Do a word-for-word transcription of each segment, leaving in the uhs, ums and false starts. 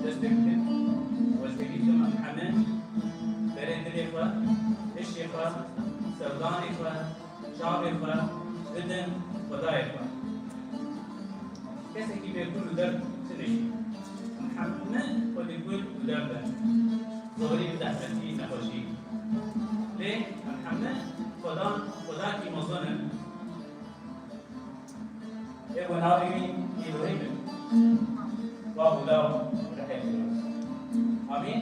Dest pê bikin. Wezîrî tim em heme berê dilê xwe, hişê xwe, sevdanê xwe, çavê xwe bidin Xwedayê xwe. Kesekî bê kul û derb tune ye. Em heme xwedî kul û derb in. Zorî, zehmetî, nexweşî. Lê em heme Xwedan, Xwedakî mezin in. Ê bo navê wî Îbrahîm in. Bav û law rehê Firoz. Amîn.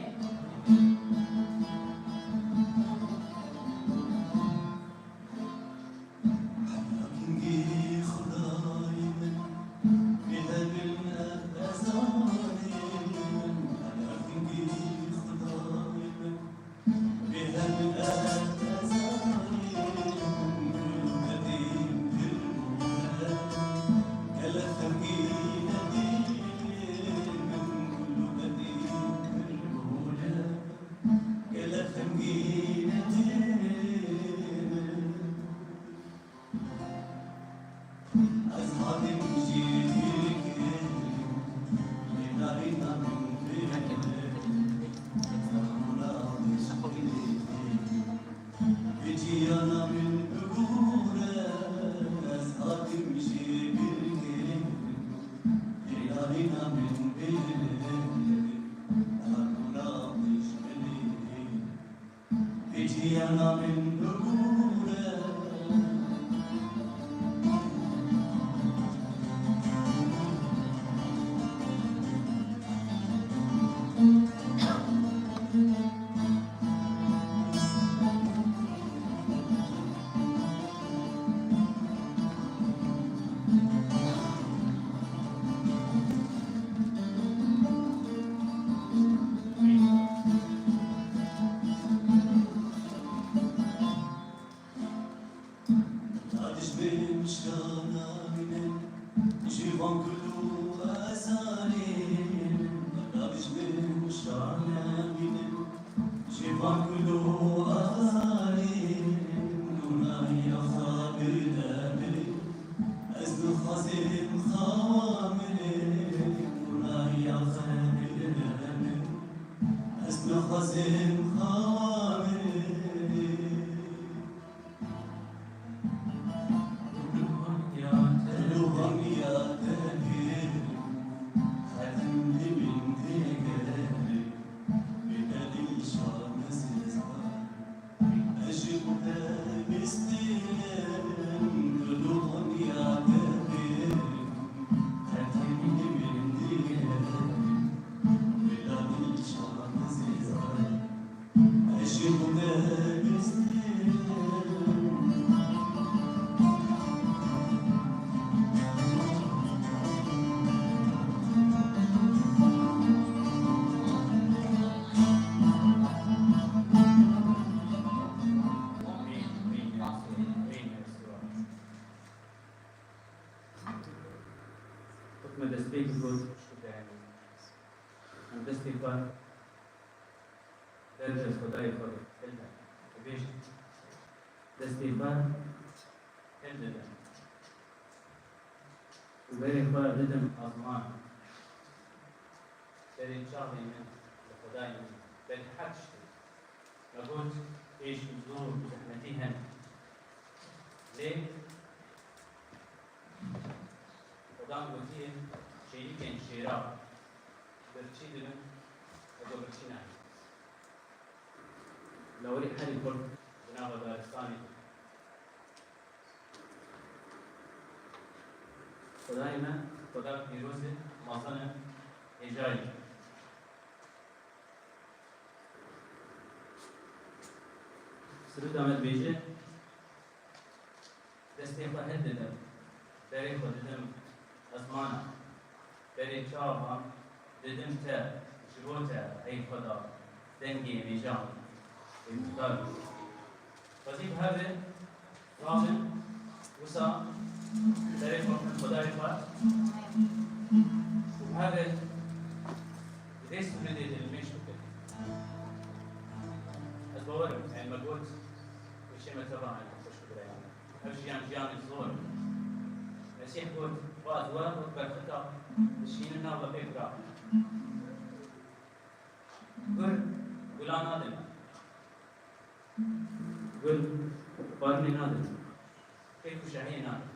Hela kingî Xwedayê min, bêhemil ev ezanê min. Hela kingî Xwedayê min, Ez hatim jî bîr kirim, lê narîna min bê. Ferhana dişkilê, bi ciyana min bigore. Ez hatim jî bîr kirim, lê narîna min bê. Ferhana dişkilê. Pêçiyana min bigore. Dadişmên şana mînin, ji van kul û azarên. Dadişmên şana mînin, ji van kul û azarên. Gunahiya xwe bide min, ez dixwazim xawa min. Gunahiya xwe bide min, ez dixwazim xawa min. Hukme destpêkê got, şukreyane. Em destê xwe ber bi Xwedayê xwe de hilda. Dibêjin, destê xwe hildidim û berê xwe didim ezman. Berê çavê min li Xwedayê min, berê her tiştê. Me got, êş û zor û zehmetî hene. Lê Xudan gotiye, şêrîkên şêra birçî dibin, ez ê birçî nayêm. Lawirê herî xurt di nava daristanê de. Xwedayê me, Xweda pîroz e, mezin e, hêja ye. Sirûda me dibêje, destê xwe hildidim, berê xwe didim ezmana, berê çavan didim te, ji bo te, ey Xweda, dengê hêja min, ê muxtar bû. Xwezî bi hev re rabin, wisa berê xwe bidin Xwedayê xwe û bi hev re di vê sûretê de limêj bikin. Ez bawer im, em me got, wêçê me teva hene, xweşik birayane. Ev jiyan jiyanê zor e. Mesîh got, va ez we wek berxika dişînim nav we pê biraxim. Gul xwarinê nade. Kek û şehiyê nade.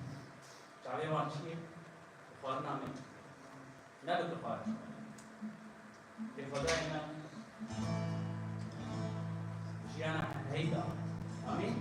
Çavê wan çi ye? Xwarina me. Ne bi xwarin. Lê Xwedayê me jiyana heyî da. Amîn.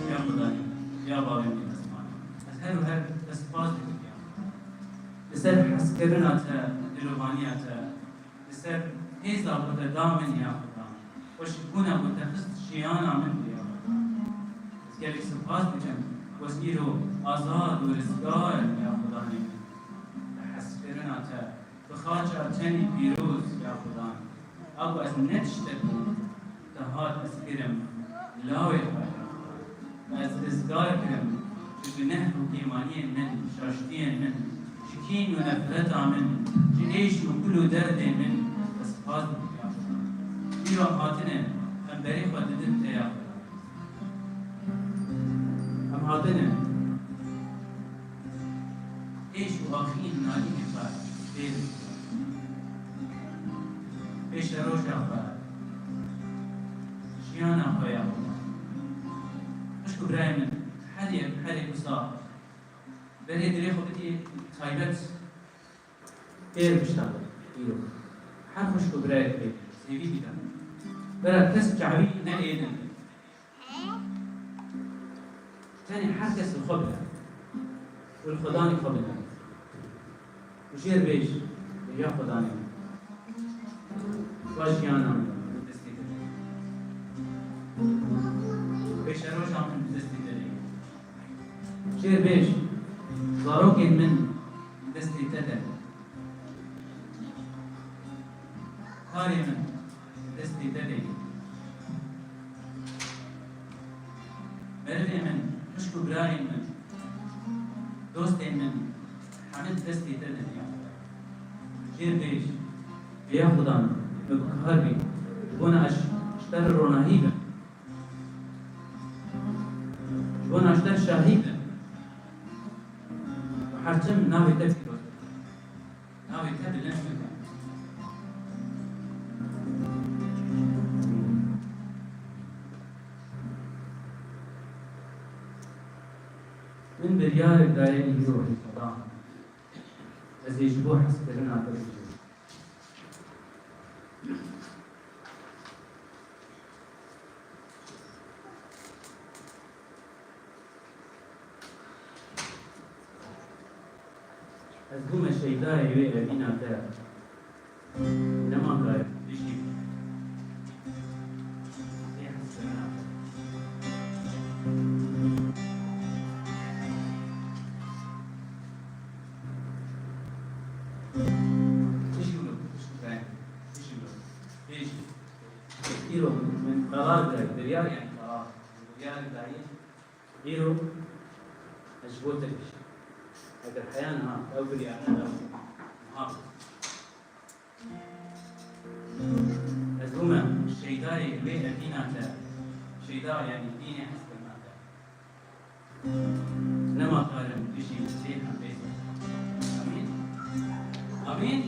Ya Xwedayê, ya Bavê min asmanî, ez her û her te spas dikim ya. Li ser hezkirina te, dilovaniya te, li ser hêza ku te da min ya Xuda, xweşikbûna ku te xist jiyana min de ya Xuda. Ez gelek spas dikim ku ez îro azad û rizgar im ya Xudanê min. Bi hezkirina te, bi xaça tenê pîroz ya Xudan. Ew ez ne tiştek bûm, te hat ez kirim lawê xwe ya Xudan. Ez rizgar kirim ji guneh û kêmaniyên min, şaştiyên min, ji kîn û nefreta min, ji êş û kul û derdê min, ez spas dikim ya Xudan. Îro em hatine, em berê xwe didin te ya Xudan. Em hatine êş û axîn nalînê xwe pê bikevin. Pêşeroja xwe, jiyana xwe ya Xuda. Xwişk û birayê min, herê, herê wisa berê dilê xwe bidî taybet. Têr biştane îro. Her xwişk û birayek bê, hêvî bide. Bera kes çavî ne êdin. Tenê her kes li xwe bide. Û li Xwedanê xwe bide. Û jêr bêj, ya Xwedanê min. Va jiyana min destê te de. Pêşeroja min destê te de. Jêr bêj, zarokên min destê te de. Karê min destê te de ye. Merivê min, xwişk û birayên min, dostên min, hemî destê te de ne ya Xuda. Jêr bêj, ya Xuda min, min bi kar bî, ji bona ez ji te re ronahî bim. Ji bona ji te şahî bim. Û her tim navê te pîroz bike. Navê te bilind bike. Min biryarek daye îro hêzada. Ez ê ji bo hezkirina te bijîm. Ez bûme şeydayê wê evîna te. Nema karim bijîm. Tê hesirina te. Bijîm, bijîm, bijîm. Bijîm. Îro min qerar dayî, biryar, yanî qerar. Biryar dayî. Îro ez ji bo te dijîm. Eger heya niha ew biryar neda, niha bû. Ez bûme şeydayê wê evîna te. Şeyda, yanî dînê hesirina te. Nema karim bijîm bê hembê. Amîn. Amîn.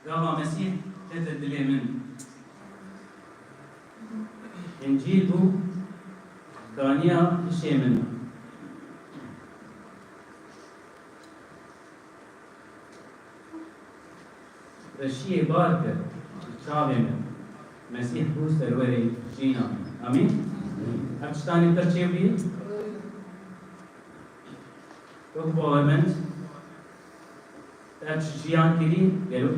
Gava Mesîh tête dilê min. Încîl bû kaniya hişê min. Reşiyê bar kir çavê min. Mesîh bû serwerê jiyîna min. Amîn. Ev tiştanê pir çêbûyî. Wek bawermend, te ev jiyan kirî, gelo?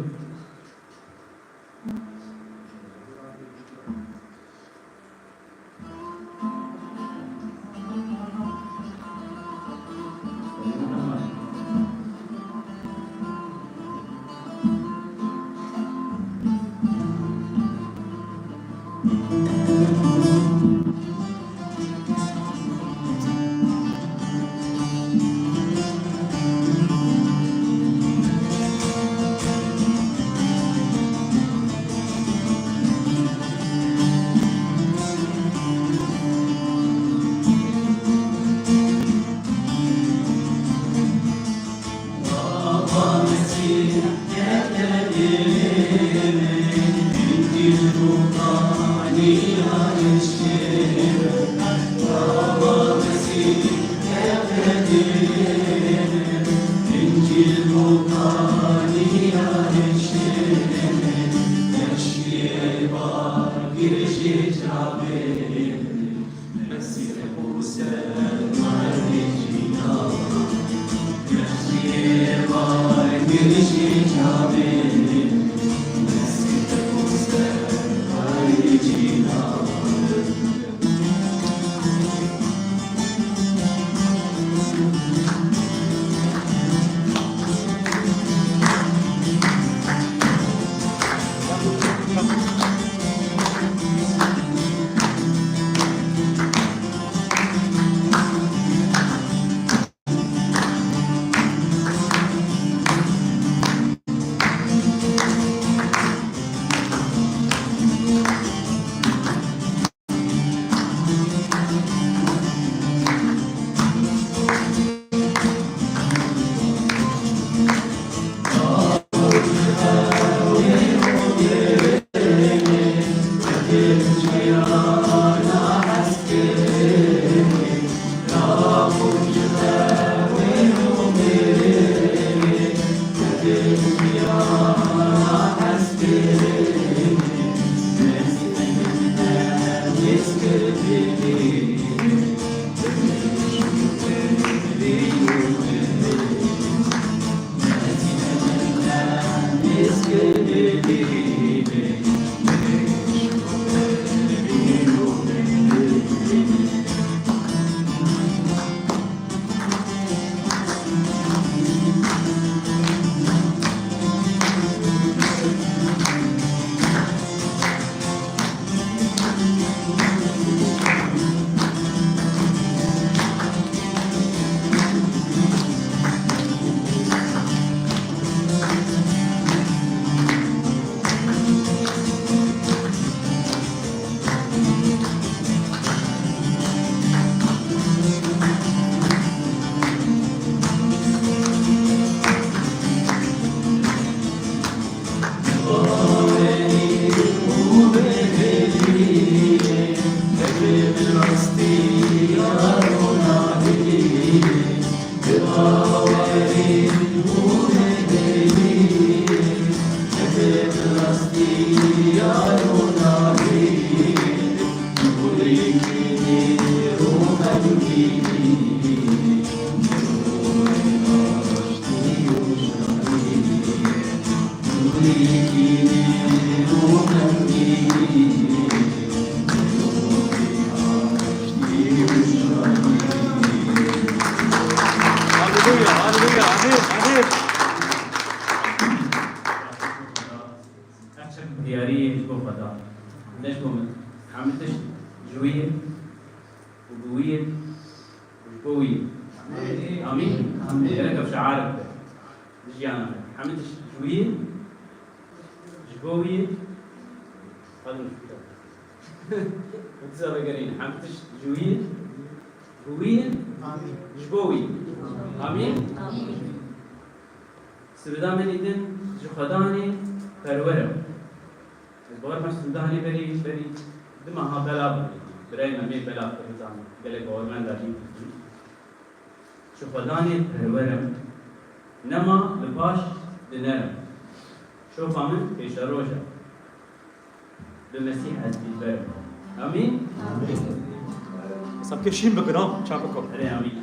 Haleluya, haleluya, amin, amin. Ev çek diyarî ji bo Xweda. Ne ji bo min. Hemî tişt ji wî ye û bi wî ye û ji bo wî ye. Amîn. Amîn. Amîn. Gerek ev şiar be. Di jiyana me. Hemî tişt ji wî ye, ji bo wî ye. Hadi min fikir. Dizê vegerîne. Hemî tişt ji wî ye, bi wî ye, ji bo wî ye. Amîn. Amîn. Sibida me dîtin ji Xwedanê perwer e. Ez bawer me sibida hanê berî, berî du meha belav bû. Birayê me mê belav kir, nizanim gelek bawermenda dî. Ji Xwedanê perwer im, nema li paş dinerim. Şopa min pêşeroj e. Bi Mesîh ez dîlber im. Amîn? Amîn. Hesab ke şîn bikin ha, çape kom. Erê, amîn.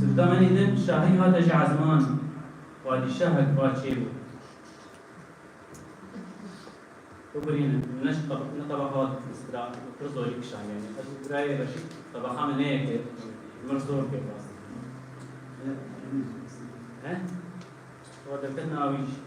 Sibda me nînin şahî hate ji ezman, padîşahek va çêbû. Bibirînin, ne ji teb-, ne tebeqa distira, pir zorî kişand, yanî. Ez û birayê Reşîd tebeqa me ne yek e, mir zor pê xwest. Ne, He? Wa de bin awî jî.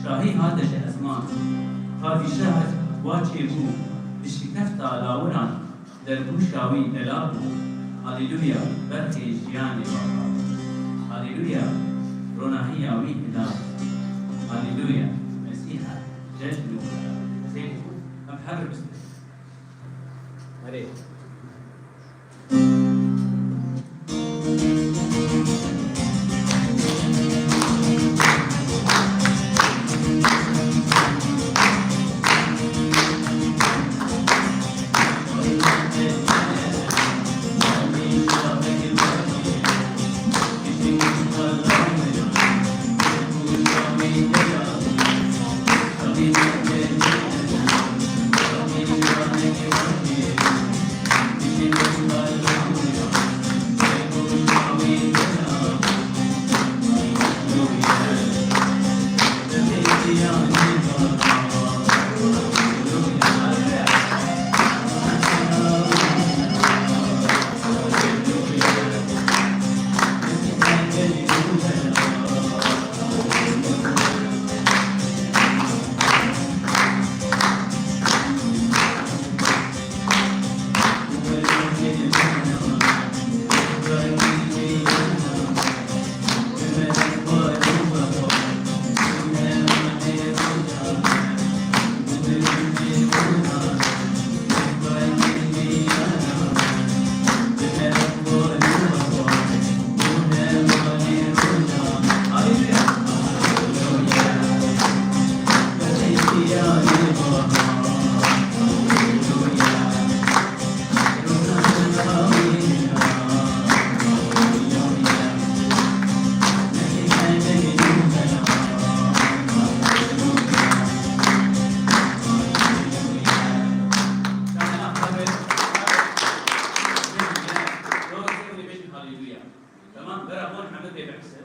Şahî hate ji ezman, qadî şehr wa çêbû, dişikefta lawiran, derbûşa wî delal bû. Haleluya, berxê jiyanê Baba. Haleluya, ronahiya wî hilal. Haleluya, Mesîha cejn û xêr bû. Em her bistê. Erê. Tamam, bera hon hemî pê bihse.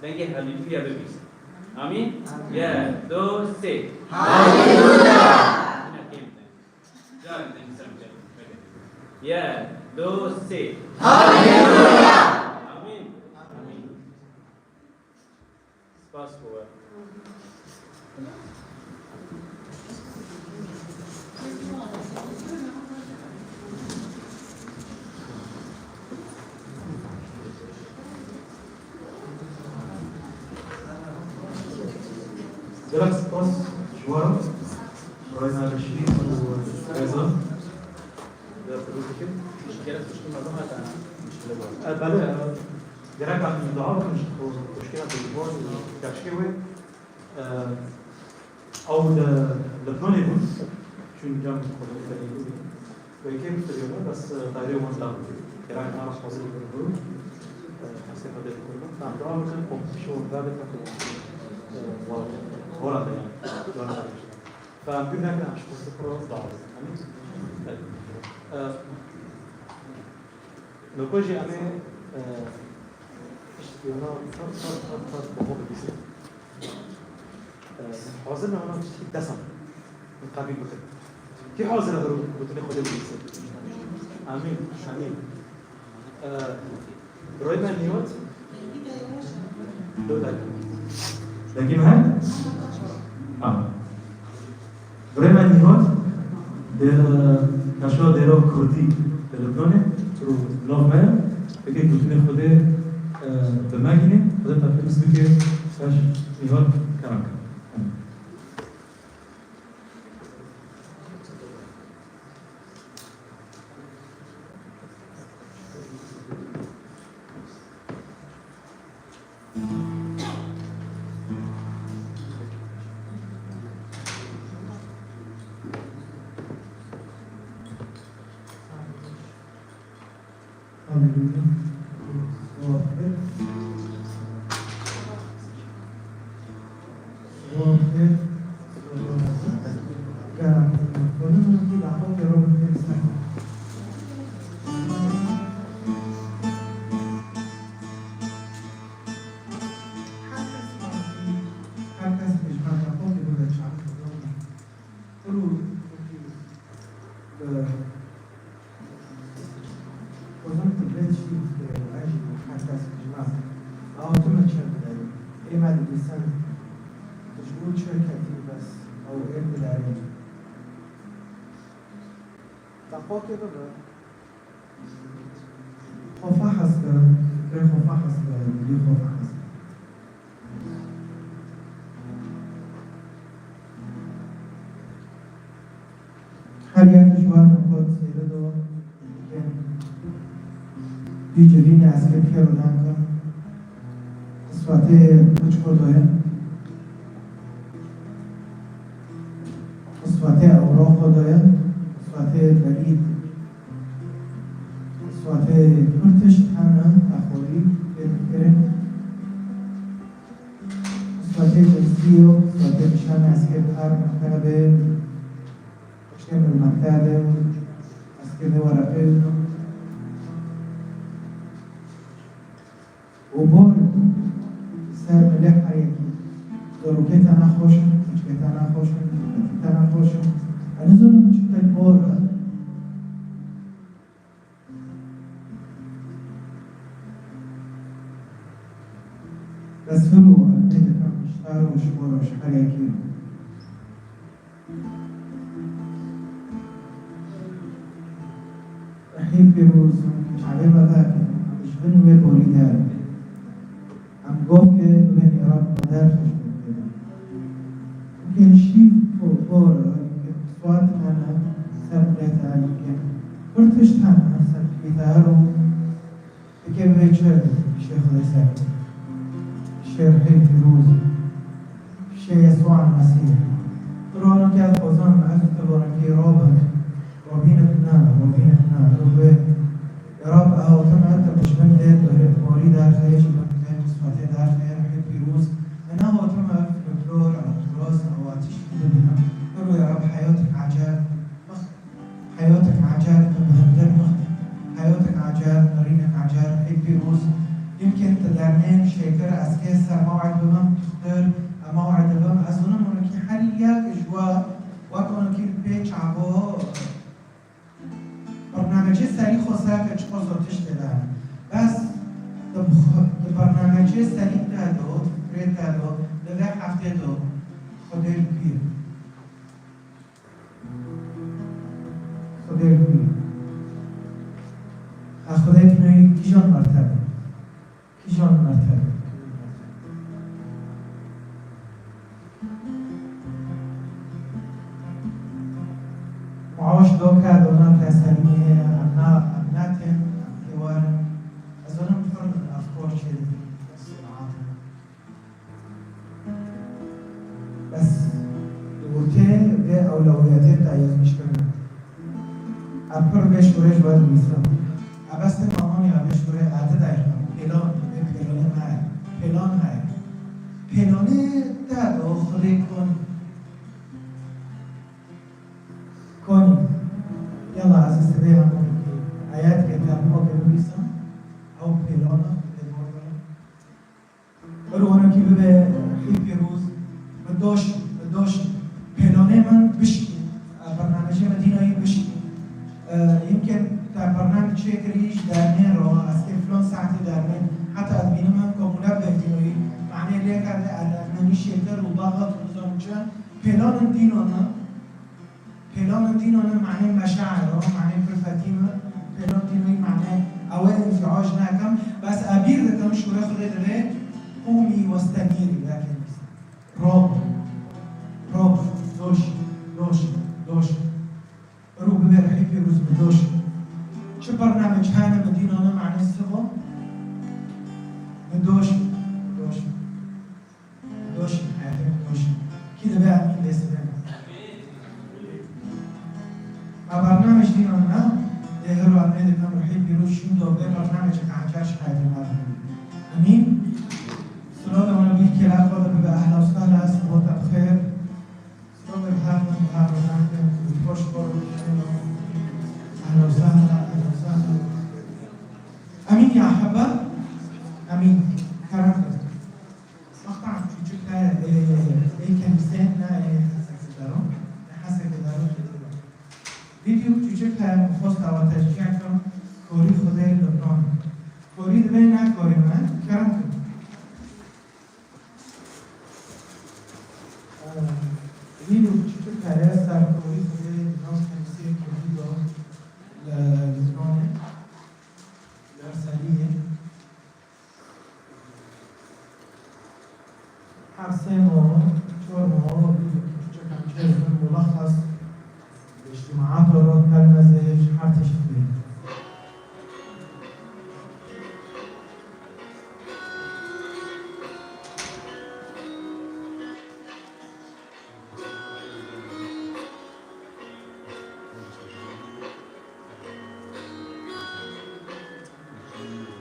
Dengê Haleluya bibîse. Amîn. Yek, du, sê. Haleluya! Yek, du, sê. Haleluya! Amîn. Amîn. Spas bo we. Gelek spas ji we re. Rêna Reşîd û Rêza. Gelek tiştên mezin hatine. E, belê, e, gerek em dua bikin ji xwe, xweşkêna Bêlîvan û keşkê wê. E, ew li Libnanê bûn, çûn cem xwe li Îtalya bûn. Wê kêm stüdyoda, bes, e, dairê wan da bû. Gerek em hazir bûn, bûn. E, hesê xwe dê bikin. Em dua bikin, xwe pişo wan da bikin, e, wan, wan da, wan da. Fe em bîr nekin, em ji xwe xwe dawet. Amîn. E, Noko jî em ê, e, piştgirina tar, tar, tar, tar bi xwe bibîsin. E, hazir ne wana tiştî dest em qebîl bikin. Kî hazir e hero gotinê Xwedê bibîsin? Amîn, amîn. E, Birayê me Nîhat. Dengê me heye? Ha. Birayê me Nîhat di Neşra Dêra Kurdî di Libnanê û nav me ye. Yekê gotinê Xwedê, e, bi me hînê, Xwedê te pêwîst bike, beş Nîhat kerem ke. Haleluya. Allahu Ekber. Xwefê bibe. Xwefa hez ke, fikrê xwefa hez ke, dilê xwefa hez ke. Her yek ji wan xwe sêre do, dikin. Dî civînê ez kê pêro dankim. Qiswetê qîçko doye. Qiswetê ewroqo doye. Qiswetê berîd. Qiswetê pir tişt hene, exorî tê bikirin. Qiswetê cinsî yo, qiswetê nîşanê ez kê bi her mektebê, ez kê min mektebê û ez kê vê wereqê bînim. Û bor ser milê her yekî. Zarokê te ne xweş in, keçikê te ne xweş in, dîketî te ne xweş in. Ez nizanim çi te bor e. Bes viro em nê dikin ji te re û ji xwe re û ji her yekî re. Rihî pîroz, çavê me veke, em ji bin wê borî derbin. Em govkê bibên Îraq me derxe ji bin wê de. Yimkên şîv bor, yimkên qiswat hene, ser milê te, yimkên pir tişt hene, ser milê te, her û Dikê vê çi? Piştê Xwedê ser. Piştê rihê pîroz. Piştê Yesûa Mesîh. Tu ronekî ez xwezan, ez û tu ronekî Robin. Robînek ne, Robînek ne. Tu vê Rab, ew tim, tu ji bin vê borî derxê, ji bin vê qismetê derxê, rihê pîroz. Min nehatim ev folklor, ev turas, ew tiştî bibînim. Tu rû ya Rab, heyatek ecêb. Heyatek ecêb, tu bi hundir mixtî. Heyatek ecêb, nerînek ecêb, ey pîroz. Yimkên tu dernên şêkir, ez kê ser mew'id bibim, dixtir, em mew'id dibim. Ez zonim onekî her yek ji we, wek onekî li pê çavo, bernamecê serî xwe seke çiqas o tiştê de. Bes di, di bernamecê serî te do, di fikrê te do, di vê heftê do, Xwedê li pîr. Xwedê li pîr. Ha Xwedê tune kîjan mertebe? Kîjan mertebe? Muawiş doka dona teselî heye, em na, em natên, em pê werin. Ez zonim pir efkar çêdikin, pir suratin. Bes, li ortê vê ewlewiyetê dayixmişkirine. Ez pir vê şûrê ji we dinivîsim. Ez bes tê mamon ya vê şûrê ez didayixim. Pêlan, vê pêlanê me ye. Pêlan heye. Pêlanê te do Xwedê kon. Konî. Yala ez sibê hemû ayetke termûke binivîsim. Ew pêlana Xwedê bor bike. Ero wano ki bibe hî pîroz, bi doş, bi doş. Pêlonê min bişkî, e, bernamejê min dîna yî bişkî. E, yimkin te bername çêkirî ji dernê re, ez kê filan saetê dernê, heta ez bînim hin komûne bevdînoyî, manê lê kerde, ez, ez menî şêtir û daxat û nizam çi, pêlanên dînan e. Pêlanên dînan e, manê meşair o, manê kulfetî me, pêlan dînayî manê ew ê înfiaj nekim, bes e bîr dikim, şûrê Xwedê divê, qûmî westenîrî, weke dîsa. Rob, rob, doş, doş, doş. Ero bibe rihê pîroz bi doş. Çi bername çi hene mi dînan e, manê sivo? Bi doş, doş. Doşin, hayatê min doşin. Kî dibe emîn dê sibê. Ma bernamej dînan na, dê hiro em nê dikim ruhî pîroz şûn do bê bernamejê qehencar şikayetê ma dikin. Emîn. Silavê wana bî kêla xwe de bibe ehla û sehla, sibota bi xêr. Silavê bi her min, bi her rojan ke, bi xweş xwe, ehla û sehla, ehla û sehla. Emîn ya heba. Emîn. Kerem kir. Mextan çûçik heye, ê, ê kenîsên ne, ê heseke dero, ne heseke dero têdî be. Vîdyo çûçik heye, min xwest dawa teşcîya kim, korî Xwedê Lubnan. Korî divê ne korî me, kerem kin. Ê, vîdyo çûçik heye, ser korî Xwedê Lubnan kenîsê kurdî do. Her sê maho, çar maho, bir küçük çekan çevirdim, mulaxas, içtimaato ro, telmezê, her tişt bî.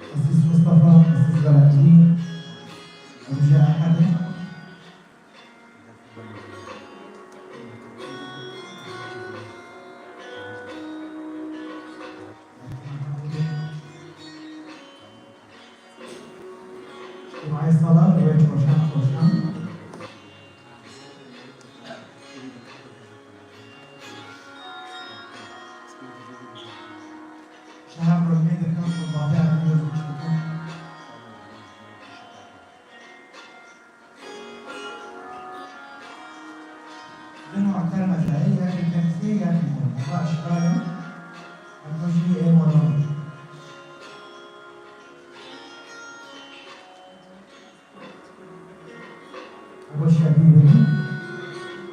Qesîs Mustafa, qesîs Berencî, Rûje Ehedê. Cumay Sala, Rûje Çoşan, Çoşan. Şeher bölgeyê de kan xurbatê Elî Yozî çêkin. Din û Eter Mezayê, yekê Kemsê, yekê Mor. Eva eşkal in, heta jî ê Moran. Ebo şebîbe.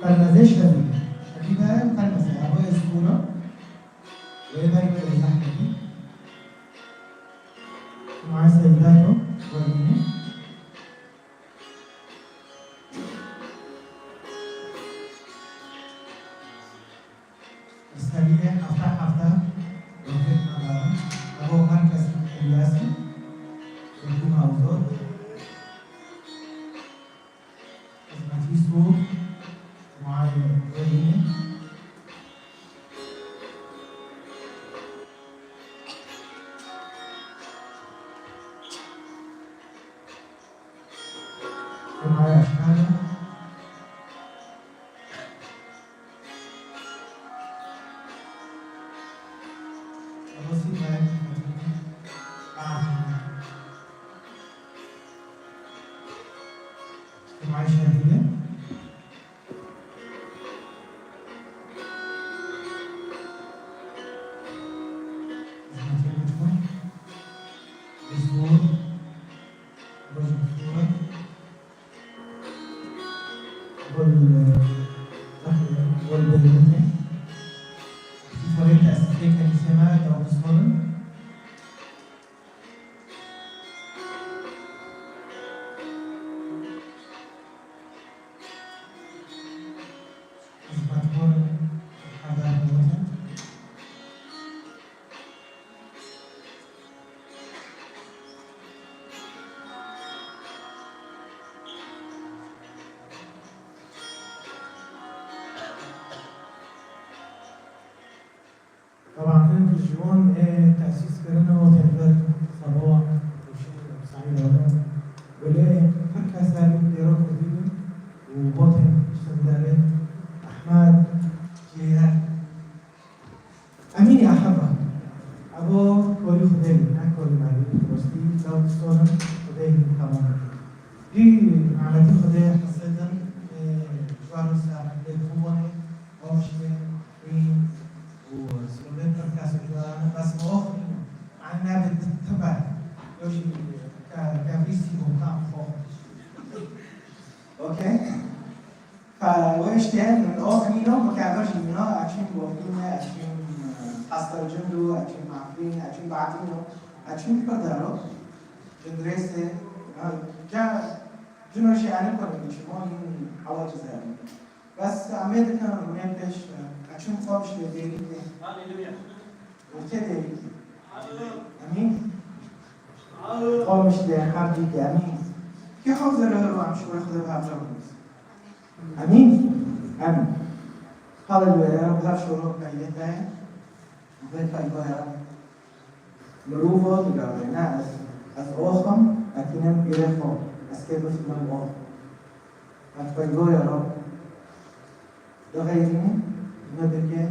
Qelmezê şebîbe. Şebîbe qelmezê. Ebo ê stûra. Wê berî wê êzah bikî. Cumay Seydato. Werîne. Seriyê hefta hefta roketna darin. Evo her kes Elyasî, Turkû Hawzor, Hizmetî Sûr, Cumay Werîne. Cumay Aşkane. Wal, wal beyîne. Îfade tesîsê kenîsê me, dawis xwarin. Xizmetkar hevdar bûtin. Taban hin ji wan ê tesîs kirin û tênber Sabo, Hişîm, Saîd Alo, Gulê, her kes her dêro Kurdî bin û botên Şindelê, Ehmed, Cêher. Emîn ya heba. Ebo kolî Xwedê, ne kolî merî, rostî, dawt sorin Xwedê tamam. Jî lanetî Xwedê hesedin, e, ji wan ser lê xûwanê, ofşê, û, û sirvê pir kes û cuwarane, bes ox nîno. Ene bi tibe. Yo jî ke-, kevî sî û kam xo. Okey? Fa, wê işte, min ox nîno, mukevir jî nîno, eçûn Bofîne, eçûn, e, Qestelcindû, eçûn Mafrîn, eçûn Badîno, eçûn Kirdero, Cindrêsê, ha, ca, cino jî ene konî çimo, yîn hewa cizerî. Bes amê dikin, rûnê pêş, e, eçûn Qamişlê Dêrîkê. Halleluya. Wextê Dêrîkê. Halleluya. Emîn. Halleluya. Qamişlê Herdîkê, emîn. Kî hazir e, em şûrê Xwedê bi hevca bimîzin. Emîn. Emîn. Haleluya. Ya Rab, her şoro qeydê te. Vê peyva ya Rab. Mirova digere. Ne ez, ez ox im, etînim pîrê xwe. Ez kê bifînim ox. Ez peyva ya Rab. Dixeyrîne, ne dike,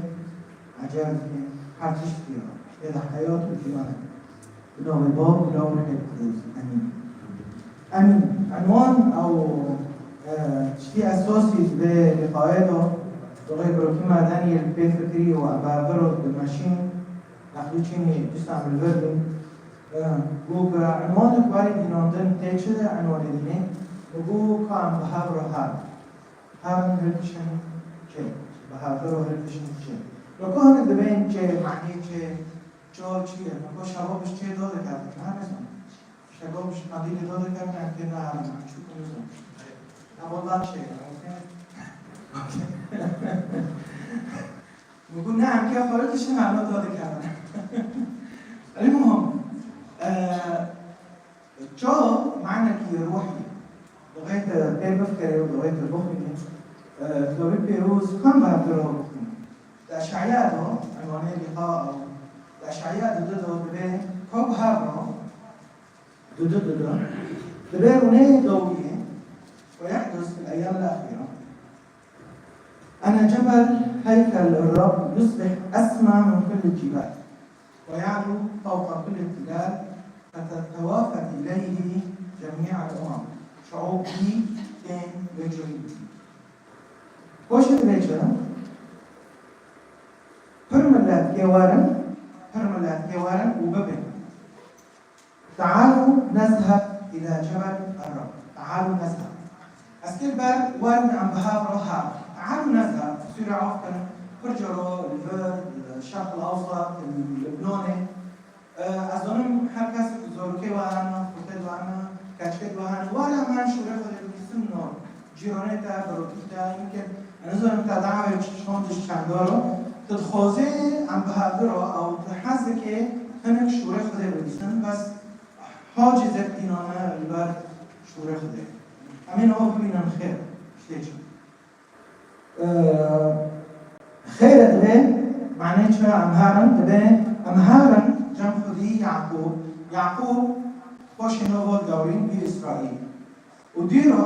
ecel dike, her tişt ya. Tê de heyat û jiyan e. Bi navê Bab û Lal û Rihê Qudûs. Emîn. Emîn. Enwan ew, e, tiştî esasî di vê liqayê de, doxê birokî me Daniel pê fikirî û em bi hev re dimeşîn, nexlû çînî dîsa em li vir bûn. E, got, enwanek barê dînandin tê çi de enwanê dînê? Li bo ka em bi hev re herin. Herin hilkişin çê. Bi hev re hilkişin çê. Li ku hinek dibên çê, manî çê, ço çi ye? Li ku şeva bi çê do dikevin. Ha, nizanim. Şeva bi qandîlê do dikevin, em pê naherin. Em çûk nizanim. Ya, wela çê ye. Li ku ne, em kê xwe hilkişin, em do dikevin. Elmuhim, e, Ço manekî ruhî. Divê tu pê bifikerê û divê tu bixwînî. E, Kitabê Pîroz kam bi hev re bixwînî? Di Eşaya de, unwanê lîqa ew, di Eşaya du du de dibê ku bi hev re, du du du de, dibê rûnê dawiyê, ويحدث في الأيام الأخيرة. أنا جبل هيكل الرب يصبح أسمى من كل الجبال، ويعلو فوق كل التلال، فتتوافد إليه جميع الأمم. Şeûb dî tên wê coyî dî. Poşê divê çi? Pir milet kê werin, pir milet kê werin û bibin. تعالوا نذهب إلى جبل الرب. تعالوا نذهب. Ez kê ber werin em bi hev re herin. تعالوا نذهب. Sûrê af kin, pir caro li vir, li Şerq el Ewsat, li Libnanê. E, ez zanim her kes ku zarokê we hene, xurtê we hene, keçikê we hene, were em herin şûrê Xwedê bibîsin no. Cîranê te, birokî te, yimkin, ez nizanim te dawê çi çond ji çendar o, tu dixwazê em bi hev re, ew tu hez dikê hinek şûrê Xwedê bibîsin, bes hacî zek dînane li ber şûrê Xwedê. Em ê niha bibînin xêr, tiştê çi. Ee, xêr e dibê, manê çi em herin, dibê em herin cem xwedî Yaqûb, Yaqûb xweşê nava dawîn bî Îsraîl. Û dîro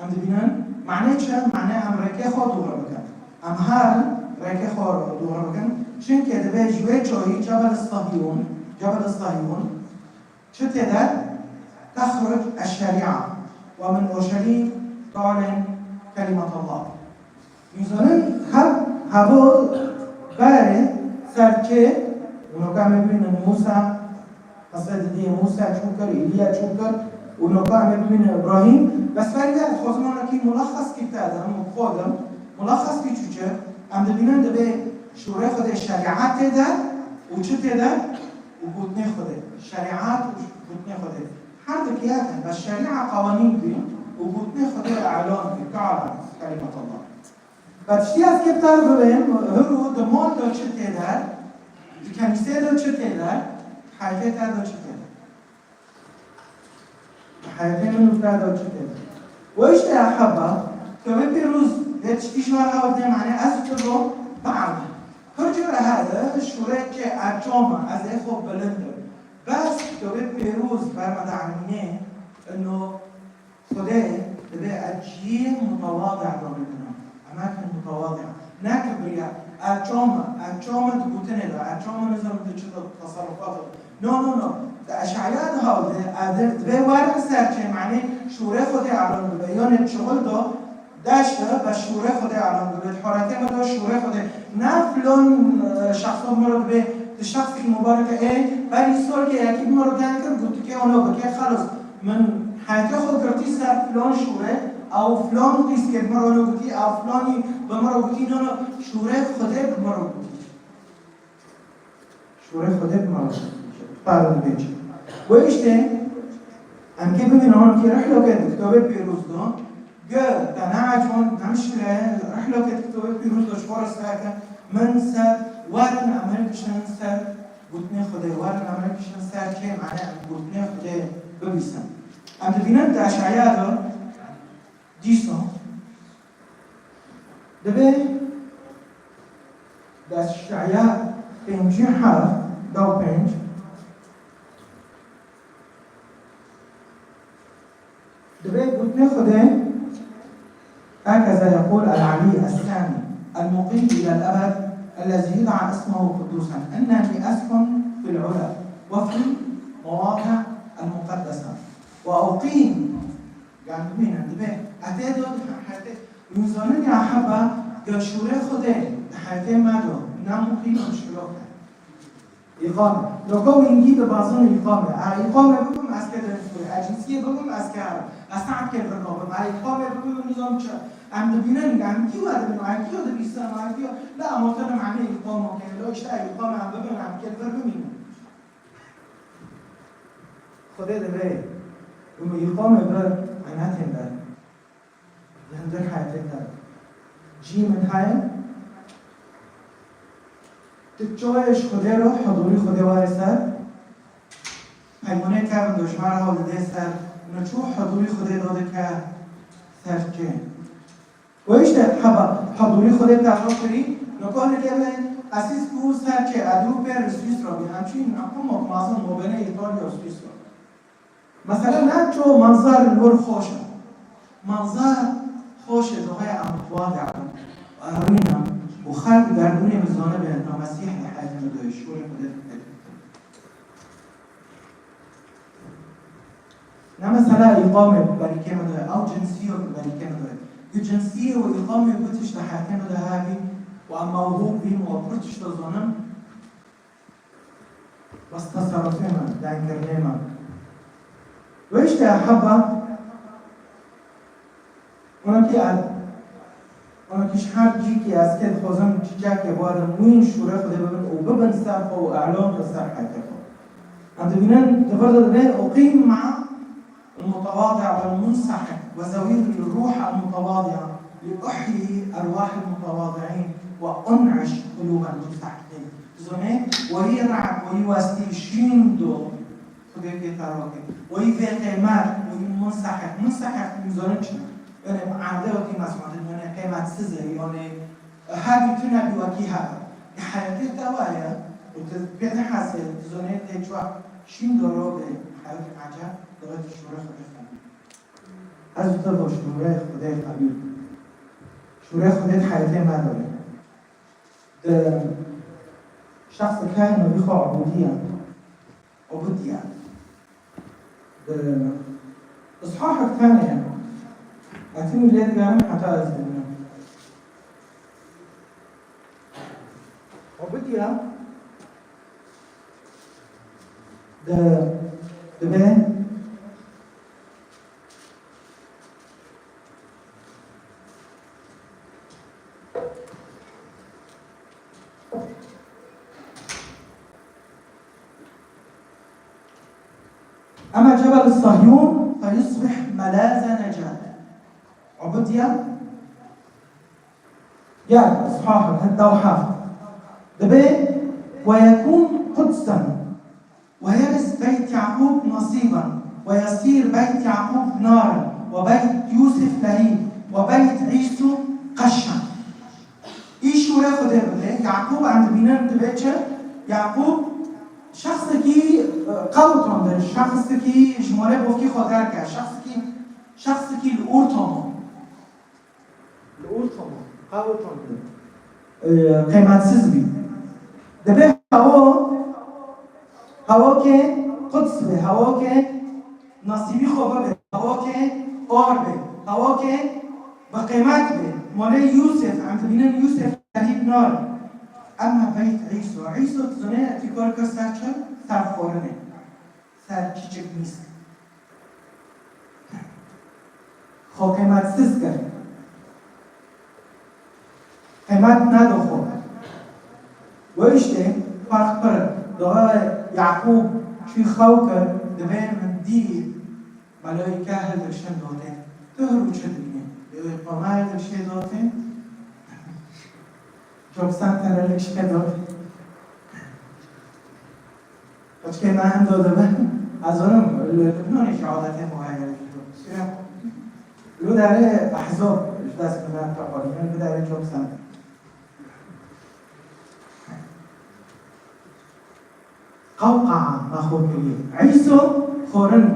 em dibînin, manê çi? Manê em rêkê xwe dûr bikin. Em herin rêkê xwe dûr bikin. Çimkî dibê ji wê çoyî Cebel Sahiyûn, Cebel Sahiyûn, çi tê de? تخرج الشريعة ومن أورشليم تعلن كلمة الله. Em zanin hev, hevo berê ser çê, û noka em ê bibînin Mûsa, qisê didiyê Mûsa çû kir, Îlîya çû kir, û noka em ê bibînin Îbrahîm. Bes berî vê dixwazim hinekî mulexes kî te de, em xwe de, mulexes kî çûçe, em dibînin dibê şûrê Xwedê şerîet tê de, û çi tê de? Û gotinê Xwedê. Şerîet û gotinê Xwedê. Her dikiyatên, bes şerîa qewanîn bî û gotinê Xwedê elan bî. تعلن كلمة الله. Bes tiştî ez kê bi te re bibêm, hiro di mal de çi tê de, di kenîsê de çi tê de, heyetê te de çi tê de. Heyetê min û te de çi tê de. Û îşte ya heba, Kitabê Pîroz vê tiştî ji me re hewdê, manê ez û tu ro bielî. Pir cure hebe, şûrê çê eçom e, ez ê xwe bilind im. Bes Kitabê Pîroz ber me de elmînê, ino Xwedê dibê ez cihê mutewadi davêtina. Emek mutewadi. Ne kibriya. Eçom e, eçom e di gotinê de, eçom e nizanim di çi de teserrufat de. No, no, no. Di Eşaya de hewdê, ez dibê werin ser çê, manê şûrê Xwedê elan bibe. Yanê çixul do, Deşt e, bes şûrê Xwedê elan dibê. Di horetê me de şûrê Xwedê. Ne filon, e, şexso bi me re dibê, tu şexsekî mubarek e, ê, berî sorkê yekî bi me re deng kir, gotikê ono bikê, xelos. Min heyetê xwe girtî ser filon şûrê, ew filon qîskê bi me re ono gotî, ew filonî bi me re gotî, no, no, şûrê Xwedê bi me re gotî. Şûrê Xwedê bi me re. Pardon, dibê çi? Wê îşte, em kê bibînin, hon kê rihloke di Kitabê Pîroz de, ge te neeciband, nemşire, rihloke di Kitabê Pîroz de ji xwe re seke, min ser, werin em hilkişin ser gotinê Xwedê, werin em hilkişin ser çê, mane em gotinê Xwedê bibîsin. Em dibînin di Eşaya de, Dîsa dibê di Eşaya pêncî heft, da pênc, dibê gotinê Xwedê, هكذا يقول العلي السامي المقيم إلى الأبد الذي يدعى اسمه قدوسا إنني أسكن في العلا وفي المواضع المقدسة وأقيم Yan bimîne, dibê, etê do di heyetê, hûn zanin ya heba, ge şûrê Xwedê di heyetê me do, ne muqîm e, muşkilo ke. Îqame. Loka wîngî dibazin îqame. A îqame bibim, ez kê derim Sûriyê. A cinsiyê bibim, ez kar. Ez saet kê vir nabim. Ay, xwe bibim, nizam çi. Em dibînin, em kî we dibin, ay, kî dibîsin, ay, kî. La, em wexta ne mane îqama ke. Lo, işte, ay, îqama em bibin, em kê vir bimînin. Xwedê divê, û îqamê bi, enetên de. Li hundir heyetên de cî min heye. Tu çawa ji Xwedê re huzûrî Xwedê wayê ser? Peymanê kevin do ji me re hewl didê ser. Niçû huzûrî Xwedê dadike ser çê. Û işte heba huzûrî Xwedê te xwe kirî, nokon dike be, esîs ku ser çê, edû pê li Swîsra bî. Em çîn, em hemok mazin mobene Îtalya û Swîsra. Mesela ne ço manzar li wir xweş e. Manzar xweş e, doxê em xwa de em. Erwîna û xelk derdûnê min zane be, na Mesîh li heyatê min de şûrê Xwedê dike. Ne mesela îqamê berîkê min de, ew cinsîyo ku berîkê min de. Ku cinsîyê û îqamê ku tişt li heyatê min de hebî û em mewhûb bîn û pir tişt dizanin. Bes teserufê me, dengkirinê me. Wê işte heba, ona ki ez, ona ki ji her cîkê ez kê dixwazim çiçekê badim, wîn şûrê Xwedê bibin û bibin ser xwe û elan bi ser heytê xwe. Em dibînin, di vir de dibê, "Uqîm ma'a المتواضع والمنسحق وزوير الروح المتواضعة لأحيي أرواح المتواضعين وأنعش قلوب المنسحقين." Dizanê, wayî re'd, wayî westî, şîn do, Xwedê pê te rakê. Wayî vê qêmet, wayî munsehiq. Munsehiq, em zanin çi ne? Yani, bi erdê wekî mesûletin, yani, qêmetsiz e, yani, hebî tu nebî wekî hebe. Li heyetê te wa ye, û tu pê nehesê, tu zanê tê çi wa. Şîn do ro bê, heyet eceb, dixwe tu şûrê Xwedê xebî. Ez û te bo şûrê Xwedê xebî. Şûrê Xwedê di heyetê me de be. Di şexsek heye navê xwe Ubudî ye. Ubudî ye. Di îshahek tenê ye. Ez hînî lê digerim heta ez bibînim. Ubudî ye. Di, dibe أما جبل صهيون فيصبح ملاذ نجاة. Ubudî ye. Gel, îshahek heta û heft. Dibe, "ويكون قدسا ويرث بيت يعقوب نصيبا ويصير بيت يعقوب نارا وبيت يوسف لهيب وبيت عيسو قشا." Î şûrê Xwedê bibê, Yaqûb em dibînin dibe çi? Yaqûb şexsekî, e, qewitandin, şexsekî ji malê bovkî xwe derke, şexsekî, şexsekî li ortama. Li ortama, qewitandin. E, qîmetsiz bî. Dibe hewa, hewakê quds be, hewakê nasîbî xwe bibe, hewakê ar be, hewakê bi qîmet be. Malê Yûsef, em dibînin Yûsef lehîb nar. Ema beyt Îso. Îso, tu zanî, etî kar kir ser çi? Ser xwarinê. Ser çiçik mîsk. Xwe qîmetsiz kir. Qîmet neda xwe. Wê îştê ferq pir e. Doğa Yaqûb çû xew kir, divê min dî melayîke hildirşin dotê. Tu hir û çi dibînî? Lê wê qoma hildirşê dotê. Job Center hildirşê dotê. Qeçkê me hendo dibe. Ez zanim, li Lubnanê jî adetê xwe heye. Sure. Lu derê ehzab ji dest bi me teqanînin, bi derê Job Center. Qewqeya me xwe kiriye. Îso xorin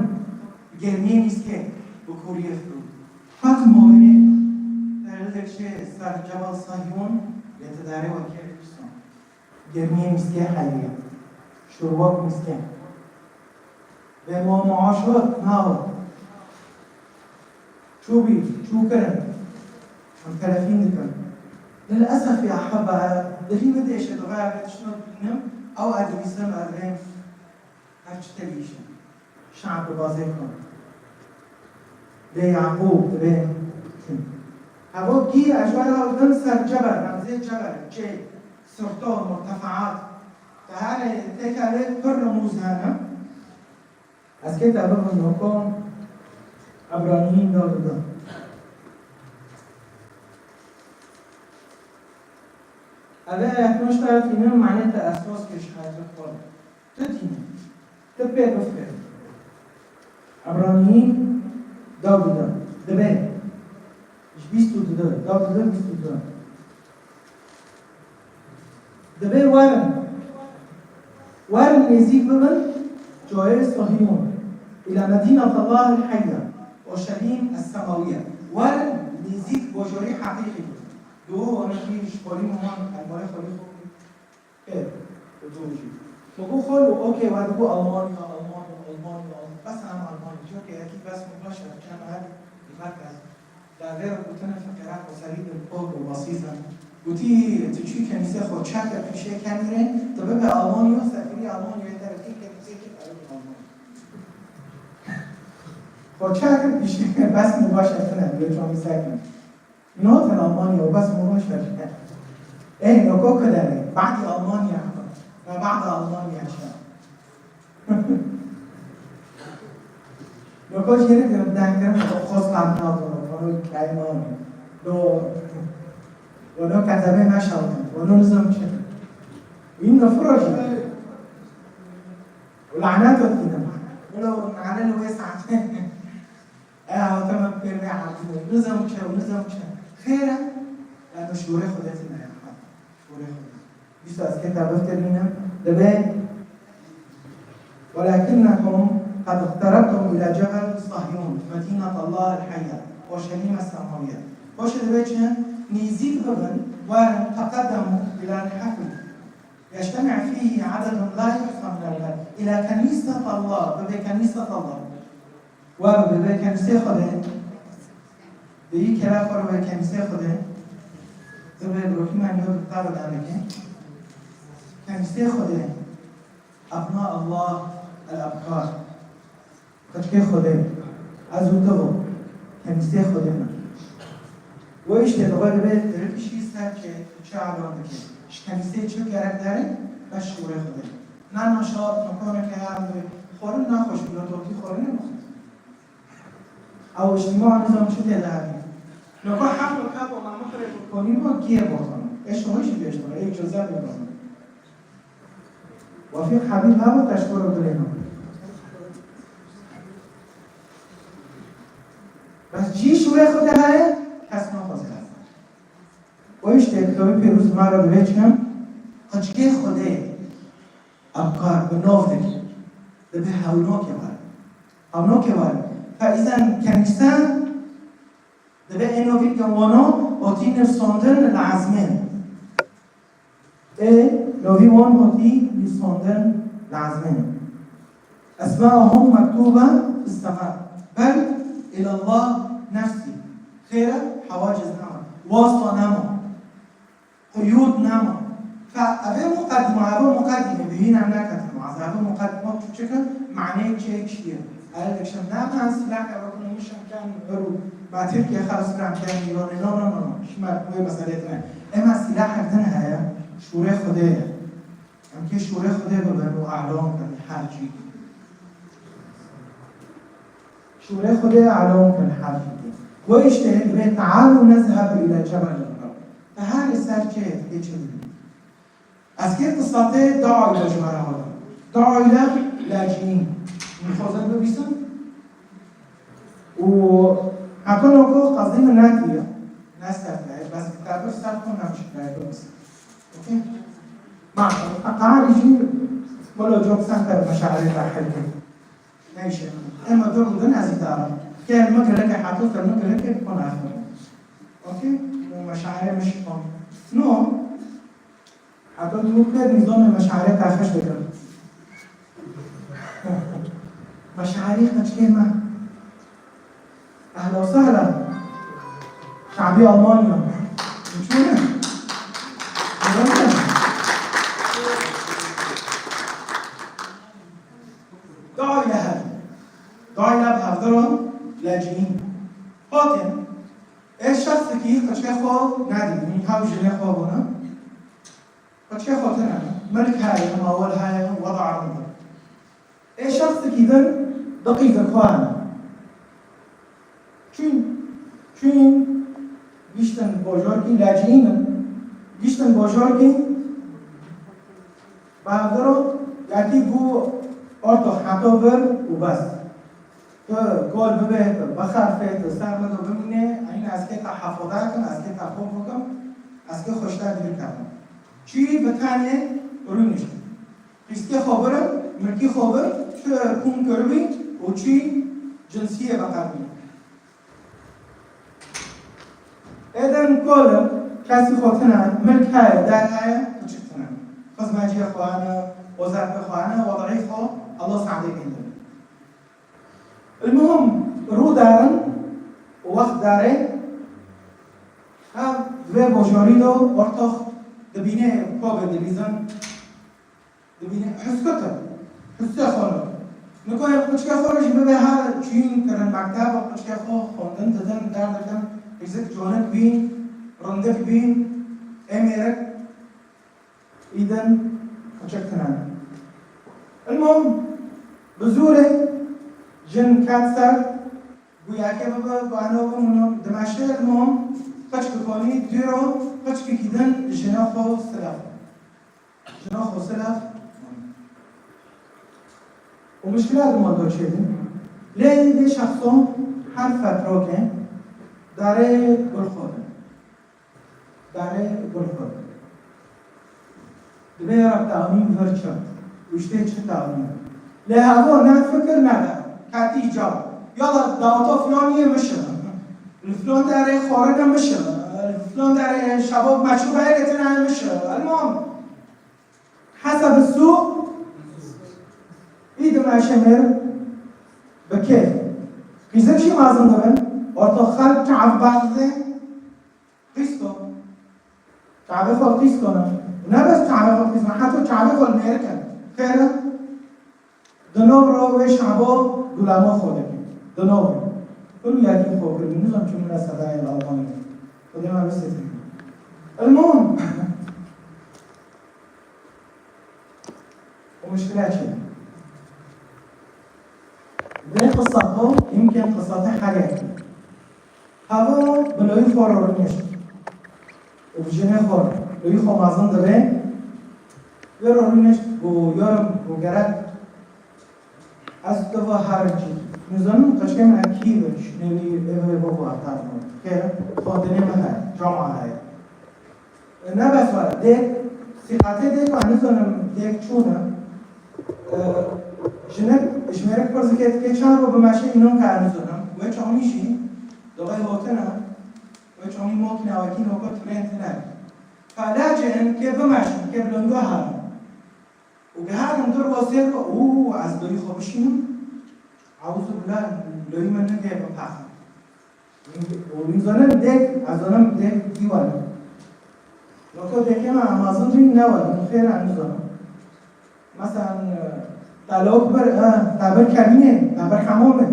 germiyê mîskê bi kûriyê firû. Fatim Mowenê, te li dek çê ser Cebel Sahyon, lê te derê wekî Îso. Germiyê mîskê heyriya. Şûrwak mîskê. Vê ma maaşot nawe. Çûbî, çû kirin. Em telefîn dikin. Lil esef ya heba, dilî min dêşe, dixwe ev tiştno bibînim, ew ez dibîsim, ez rêm her çi tevîşim. Şe'b bi bazê xwe. Dibê Yaqûb, dibê. Hevokî ez ji we re dibim ser cebel, remzê cebel, çê, sirto, murtefaat. Te her têkevê pir rimûz hene. Ez kê te bibim noko Ebraniyîn da dida. Eve ehtiyoc te tînin, manê te esas kê ji xeyrê xwe. Tu tîne. Tu pê bifikir. Ebraniyî da dida. Dibê. Ji bîst û du, da dida bîst û du. Dibê werin. Werin nêzîk bibin cayê Sihyon. Îla Medînetallahil Heyya. Orşelîm es-Semawiye. Werin nêzîk bajorî heqîqî bibin. Duh û onekî ji xwelî wan elmayê xwelî xwe Ê, û dû jî. Min got, xwe û okey, we dibû Almanya, Almanya, Almanya, Almanya. Bes em Almanya. Türkiye yekî bes min baş e, çend her merkez. Da vê re gotine feqîra xwe serî de kok û basîz e. Gotî, tu çû kenîsê xwe çek e pişê kenîrê, tu bibe Almanya, sefîrî Almanya te re kî kenîsê kî ew Almanya. Xwe çek e pişê, bes min baş e tine, bê çomî sekin. Notin Almanya û bes min baş e. Ê, noko kudere, badî Almanya. Ma badî Almanya şe. Noko jêre ke denkirin, xoslan nado, wano kayman. Do, wano kazebe meşaltin, wano nizam çi. Wîn nefroji. Lanet olsun. Wano lanet olsun. E, hawte me pê me erdî. Nizam çi, nizam çi. Xêr e? Yani şûrê Xwedê tine ya. Şûrê Xwedê. Dîsa ez kê te biftirînim. Dibê, ولكنكم قد اقتربتم إلى جبل صهيون، مدينة الله الحية، أورشليم السماوية. Hoş dibê çi? Nêzîk bibin, werin, تقدموا إلى الحفل. يجتمع فيه عدد لا يحصى من الملائكة. إلى كنيسة الله، bibê كنيسة الله. Wa bibê kenîsê Xwedê. Bi yî kela xwe re wê kenîsê Xwedê. Bibê bi rohî me niyo bi kitaba de dike. Kenîsê Xwedê. Ebna Allah el-ebkar. Qeçkê Xwedê. Ez û tu bo. Kenîsê Xwedê me. Wê îştê li we dibê dirikişî ser çi, tu çi elan dikî? Ji kenîsê çi gerek dere? Bes şûrê Xwedê. Na naşar, nokoneke ya em dibê xwarin naxweş bû, li dotî xwarinê bixwin. Ew îctîma nizam çi tê de hebî. Noko heft û heft û namixirê bi konî bo, kiyê bo xwarin. Ê şoyî jî bêjtin, ê îcazet bê xwarin. Wefîq Hebîb hebe teşkoro dilê min. Bes cî şûrê Xwedê heye, kes naxwaze. O îşte kitabê pîroz me re divê çi? Qeçkê Xwedê ebkar bi nav dike. Dibê hewnokê were. Hewnokê were. Fe îzen kenîse Dibê ê novîn ke wano hotî nivsandin li ezmên. Ê novî wan hotî nivsandin li ezmên. أسماؤهم مكتوبة في السماء. بل إلى الله نفسي. Xêr e, hewaciz nema. Wasta nema. Qiyûd nema. Fe, ev ê muqedîme, ev ê muqedîme, bihîne em neketin, ma ez ev ê muqedîme çiçik e, maneyê çi ye, çi ye. Ev ê dikşem, ne em sîlahê ev ê mişin ken, ir û me Tirkiye xelas kirin, em ken Îranê, no, no, no, no. Şima wê meselê tine. Ema sîlahek din heye, şûrê Xwedê ye. Em kê şûrê Xwedê bibin û elan kin her cî. Şûrê Xwedê elan kin her cî. Wê îşte divê تعالوا نذهب إلى جبل الرب. Te her li ser çi yê çi bibî. Ez kê qisatê dua ile ji me re hole. Dua ile lacîn. Min xwazin bibîsim. Û heta noko qazî min nekiriye. Ne ser te, bes kitabir ser xwe newşikayê bibîsim. Okey? Ma, qari jî, welo cok sen te meşairê te heyke. Neyşe. Ema dur bidin ez îdare. Ke min gereke heta te min gereke bikon axir. Okey? Û meşairê min şikon. No, Heta tu pê nîzamê meşairê te xweş dikim. Meşairê qeçkê me. Ehla û sehla. Şabî Almanya. Çûne? Dua ile hev. Dua ile bi hevdira lacîn. Hatin, ê şexsekî qeçkê xwe nadî, min hew jinê xwe bûne. Qeçkê xwe tune, milk heye, mawel heye, weda rind e. Ê şexsekî din diqîze xwe ne. Çûn, çûn, giştin bojorkî, laciyîn in. Giştin bojorkî, bavdiro, yekî bû orto heto vir û bes. Tu kol bibê, tu bixerfê, tu ser min bimînê, eyne ez kê te hefodar kim, ez kê te xwe bikim, ez kê xweşta dîr ketim. Çî bi tenê rûnişt. Qîskê xwe birin, milkî xwe bir, çi kûm kiribî û çî cinsiyê veqebî. Êden kol in, kesî xwe tine, milk heye, der heye, piçik tine. Xizmeciyê xwe hene, wezartê xwe hene, wedayî xwe, Allah saadê gindin. Ilmuhim, rû darin, wext darê, ha, vê bojorî do, ortox dibîne, kobê dilîzin, dibîne, huskutin, husê xwe ne. Niko yek qeçkê xwe jî bibe her çûyîn kirin mekteb, qeçkê xwe xwendin didin, derdikin, hîzik conik bîn, rindik bîn, ê mêrik, Îdin qeçek tine. Ilmom bi zûrê jin ket ser, guyakê bibe, guano bimûno, dimeşe ilmom qeçkê konî dûro, qeçkekî din jina xwe silaf. Jina xwe silaf. Û muşkila di mondo çêdin. Lê vê şexso her fetrokê darê gul xwe din. Darê gul xwe. Dibê ya Reb, tawîn vir çi? Û ji tê çi tawîn? Lê hevo ne fikir nede. Ketî caw. Yala dawto filoniyê mişe. Li filon derê xorine mişe. Li filon derê şabo meçûbeyê tine mişe. Elmam. Heseb su. Îdim eşemir. Bi kêf. Qîzim şî mazin dibin. Orto xelk çav baxzê. Qîsto. Çavê xwe qîsto ne. Ne bes çavê xwe qîsto ne, heta çavê xwe mêrik e. Xêr e? Di nov ro wê şabo gulamo xwe dike. Di nov ro. Kul yekî xwe kir. Nizam çi mine sedayê Almanya. Xwedê me bisetin. Elmûm. O muşkila çi? Vê qisa xwe, yimkên qisate her yekî. Hava bi loyî xwe re rûnişt. Û bi jinê xwe re. Loyî xwe mazin dibê. Vê re rûnişt û yorim û gerek ez tu va herin çî. Nizanim qeçkê min kî be, şinê wî eve bo bu atar. Xêr, xwendinê min heye, cama heye. Ne bes were, dêk, sîqatê dêk, ez nizanim dêk çûne. E, jinik, ji mêrik pirs dike, dike çend roj bimeşe, înan ke ez nizanim. Wê çawnî jî, doxê hotine, wê çawnî mokîne wekî noko tren tine. Felacên kê bimeşin, kê bi lingo herin. Û giharin du roj sê roj, û ez doyî xwe bişînim. Euzu billah, loyî min nigê bipaqin. Û nizanin dêk, ez zanim dêk dîwan e. Weko dêkê me emazin rîn ne we, min xêr e nizanim. Meselan, e, te lok bir, e, te bir kevînê, te bir hemomê.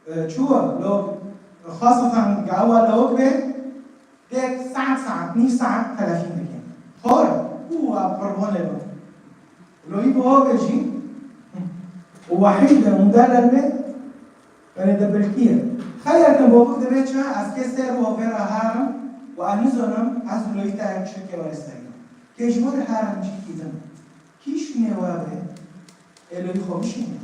E, çû we, lok, xaseten gawa lok bê, dêk saet, saet, nîv saet telefîn dike. Xor, û a qurbanê bim. Loyî bi ava jî, û wehî de û delal me, Erê de bilkî ye. Xeyr, te bavik divê çi? Ez kê ser û vê re herim û ez nizanim ez loyî te çi ke were serî. Kê ji we re herim çîkî din. Kî şûnê we be? Ê loyî xwe bişîne.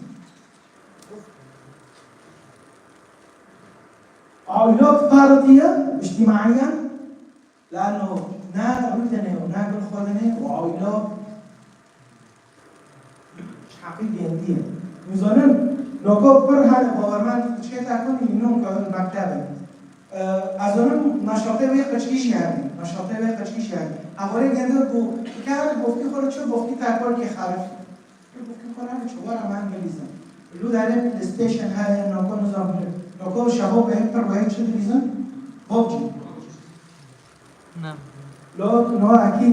Aîlot ferdiye, îctimaiyen, Lano ne rûdinê û ne gul xwedinê û aîlo ji heqî gêndî ye. Nizanin, noko pir hene bawermend çê te kun, înon ke mekteb in. E, ez zanim neşatê wê qeçkî jî hebî, neşatê wê qeçkî jî hebî. Hevalê gêndî ku, kar bofkî xwe li çi bofkî te kol kê xerif. Li bokî xwe re çawa re me bilîzin. Lu derê PlayStation heye, noko nizam heye. Noko şevo bê pir wê çi dilîzin? PUBG. Ne. Lo, no ekî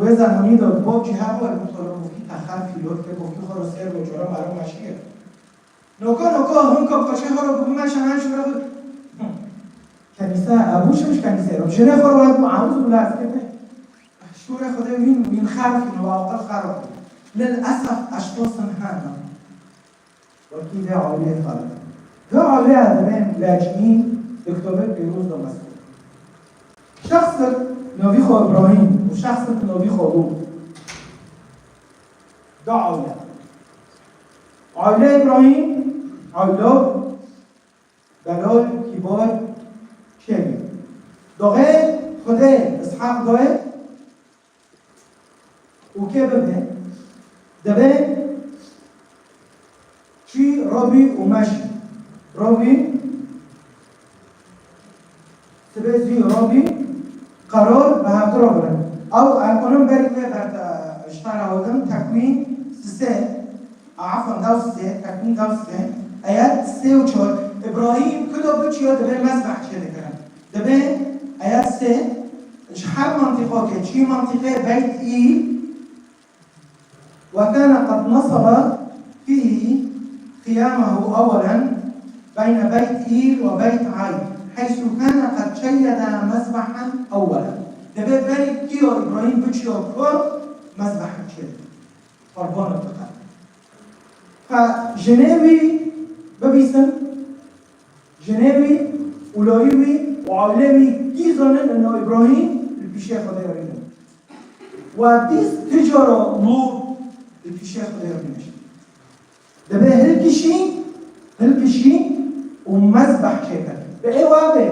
wê zemanî de PUBG hebû, e, bu xwe lo bokî texer fîlot ke bokî xwe ro sêr bo çora maro meşî ye. Noko, noko, hûn ko paşê xwe ro bû meşe, hen şûre xwe. Kenîse, ew şiş kenîse. Jinê xwe wek eûzubîllah ez kete. Şûrê Xwedê wîn, wîn xerf in, wa aqil xerf in. Lil esef eştosin hene. Wekî vê awliyê xerf. Vê awliya divên lacîn, diktobê pîroz de mezkûr. Şexsek novî xwe Îbrahîm û şexsek novî xwe Lût. Du awliya. Awliya Îbrahîm, awlo, Belol, Kîbor, Şêrî. Doxê Xwedê Îshaq doye û kê bibe? Dibe çî robî û meşî. Robî, sibê zî robî, qeror bi hevdi robin. Ew ekonom berî wê berta ji te re hodin, Tekwîn sisê. Afan, dawsê, Tekwîn dawsê, ayet sê û çar. Îbrahîm kudo biçiyo divê mezbeh çêdikirin. Divê ayet sê, ji her mantîqokê, çi mantîqê Beyt Îl, وكان قد نصب فيه خيامه أولا بين بيت إيل وبيت عاي، حيث كان قد شيد مذبحا أولا. Divê berî kiyo Îbrahîm biçiyo ku mezbeh çêdikirin. Qurbanê diqe. Ka jinê wî bibîsin, jinê wî û loyî wî û ailê wî dî zonin ino Îbrahîm li pîşê Xwedê rînin. Wa dîs tu cara Lût li pîşê Xwedê rînin. Dibê hilkişî, hilkişî û mezbeh çêke. Bi ê wa bê.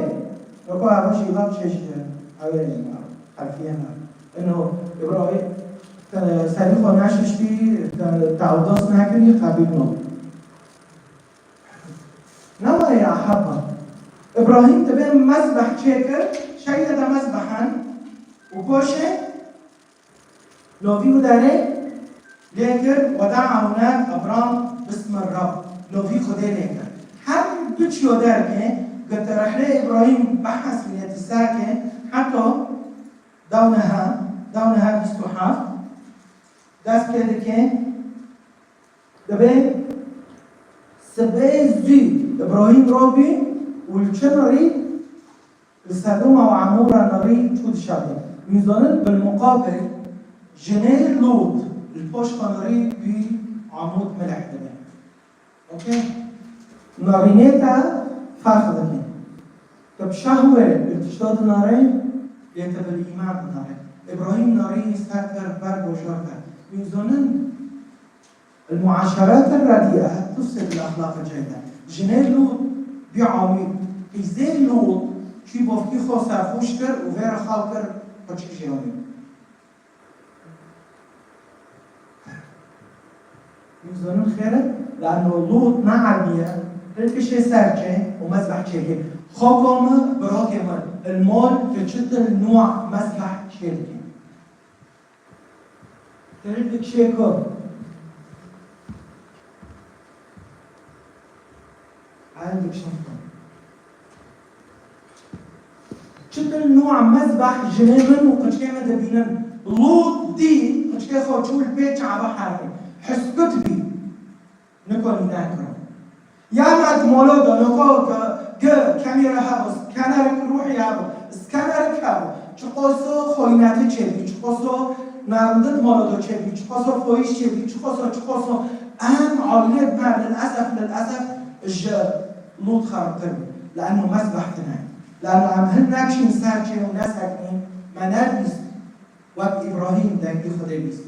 Weko eva jî va çeşt, ew ê, herfiye me. Ino Îbrahîm, te serî xwe neşiştî, te, te ewdos nekirî, qebîl nabî. Nema ya heba. Îbrahîm dibê mezbeh çêkir, şeyyede mezbehen û poşê novî û derê lê kir, ودعا هناك أبرام باسم الرب. Novî Xwedê lê kir. Her biçiyo derkê, gete rihlê Îbrahîm behs wî yetîsake, heta Dewneha, dewneha bîst û heft, dest pê dike, dibê sibê zû Îbrahîm robî û li çi nerî? Li Sedûma û Emûra nerî çû dişewitî. Wî zonin bilmuqabil jinê Lût li poşta nerî wî amûd mileh dibe. Okey? Narînê te ferq dike. Tu bi şehwê li tişta dinare, lê tu bil îman dinare. Îbrahîm narî ser kir, ber gojar kir. Wî zonin, المعاشرات الرديئة تفسد الأخلاق الجيدة. Jinê Lût bî amî, qîzê Lût çî bofkî xwe serxoş kir û vê re xal kir, xwe çi jê amî. Wî zonin xêr e, lano Lût neermiye, hilkişê ser çê û mezbeh çêkê. Xoko min, birokê min, il mol tu çitil nûa mezbeh çêdikî. Tu hilkişê ku. Ew dikşin xwe. Çitil nû mezbeh jinê min û qiçkê min dibînin. Lût dî qiçkê xwe çû li pê çava herkê. Heskut bî. Nikonî nekiro. Ya me di molo de noko ge, ge kemîre hebû, skenerik ruhî hebû, skenerik hebû. Çiqoso xoyinetî çêbî, çiqoso narindin molo de çêbî, çiqoso foyîş çêbî, çiqoso, çiqoso. Em aliyê me lil esef, lil esef ji Lût xerabtir bû. Leeno mezbeh tine. Leeno em hin nekşîn ser çê û neseknîn, me nebîst wek Îbrahîm dengî Xwedê bîst.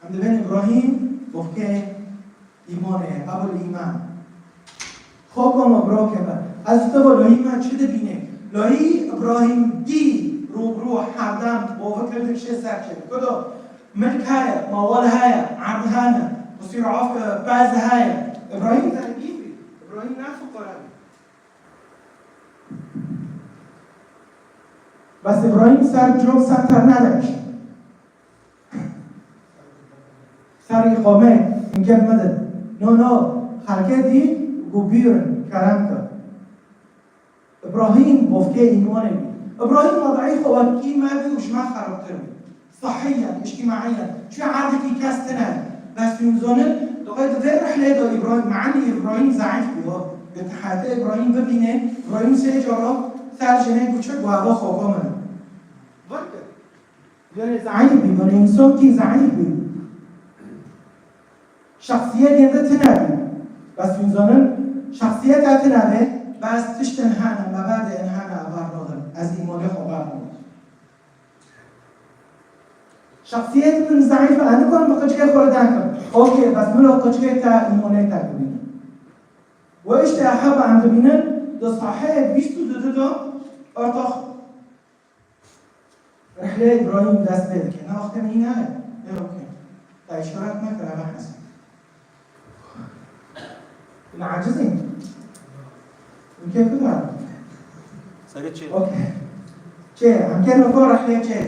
Em dibên Îbrahîm bofkê îmanê, Ebul Îman. Xoko me, birokê me. Ez te bo lohî me çi dibînê? Lohî Îbrahîm dî rûbirû herdem bovik hildik şê ser çê. Kudo milk heye, mawal heye, erd hene, qusîr afke pez heye. Îbrahîm zengîn bî. Îbrahîm ne fuqara bî. Bes Îbrahîm ser job center nedekişî. Serî xwe me îmkan medin. No, no, xelkê dî ku bîrin, kerem ke. Îbrahîm bofkê îmanê bî. Îbrahîm wedayî xwe wekî me bî û ji me xerabtir bî. Sehiyen, îctimaiyen. Çi erdekî kes tine. Bes hûn zonin, doqê di vê rihlê de Îbrahîm, me'enî Îbrahîm zeîf bî, ho. Bi te heyatê Îbrahîm bibîne, Îbrahîm sê cara ser jinê û çi gava xwe min. Vir kir. Yanî zeîf bî, yanî însankî zeîf bî. Şexsiyetê de tune bî. Bes hûn zanin, şexsiyeta tune be, bes tiştin hene, mebadên hene, evar nadin. Ez îmanê xwe bar nadim. Şexsiyet min zeîf e, ez nikarim bi qicikê xwe re deng kim. Okey, bes min û qicikê te îmanê te bibînim. Û îşte heba em dibînin, di saheyê bîst û du de, ortax Rihlê Îbrahîm dest pê dike. Ne wextê min î nayê. Ê, okey. Te îşaret nekir, eve Hesen. Hûn acizîn. Hûn kê ku dibin? Serê çê. Okey. Çê, em kê noko rihlê çê.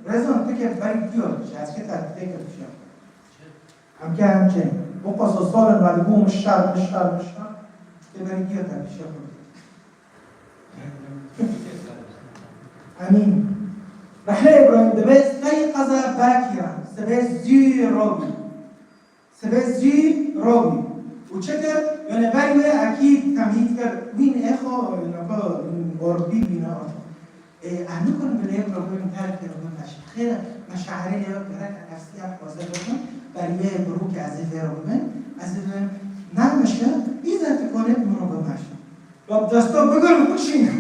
Rezan, tu kê berî diyor. Ji ez kê te tê kir tişe. Em kê em çê. Bu qasa salin me dibû mişar, mişar, mişar. Tê berî diyor te tişe xwe. Emîn. Rihlê Îbrahîm dibe sey qeza bakî ya. Sibê zû robî. Sibê zû robî. Û çi kir? Yanî berî wê ekîd temhîd kir. Wîn êxo, noko, orbî bîne. Ê, em nikarin bi lê Îbrahîm terkê min meşe. Xêr e, meşairê lê gerek nefsiya xweze bikin. Berî wê bi rûkê ez ê vê re bibim. Ez ê bibim. Nameşe, îza tu konê min re bimeşe. Bab desta bigir û bikşîne.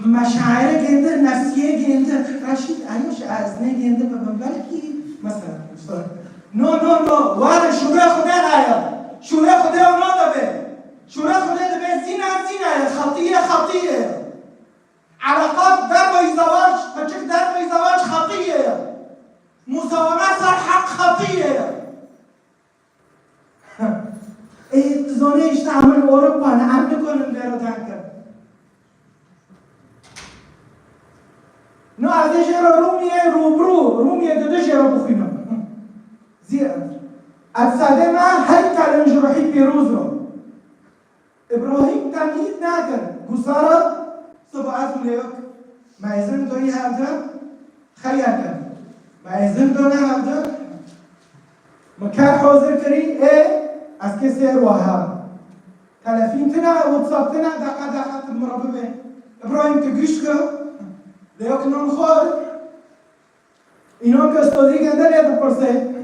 Meşaire gêndi, nefsiye gêndi. Reşîd, eyo ji ez nê gêndi bibim. Belkî, mesela, no, no, no, were şûrê Xwedê heye. Şûrê Xwedê ew nade be. Şûrê Xwedê dibe zîna, zîna ye, xetî ye, xetî ye. Eleqat derveyî zewac, piçik derveyî zewac xetî ye. Muzaweme ser heq xetî ye. Ê, tu zanî, îşte em li Ewropa ne, em nikarin vê re derkevin. No, ez ê jê re Rûmiyê rûbirû, Rûmiyê di du jê re bixwînim. Zî, ev sadê me her kalin ji ruhî pîroz re. Îbrahîm temhîd nakir. Gusara siba ez û lêwik. Me êzin doyî hevdi. Xeyer kin. Me êzin do ne hevdi. Min ker hazir kirî, ê, ez kê sêr wa hev. Telefîn tine, WhatsApp tine, deqa deqa tu min re bibê. Îbrahîm, tu giş ki. Lêwik non xwar. Înan ke stodî gende lê dipirsê.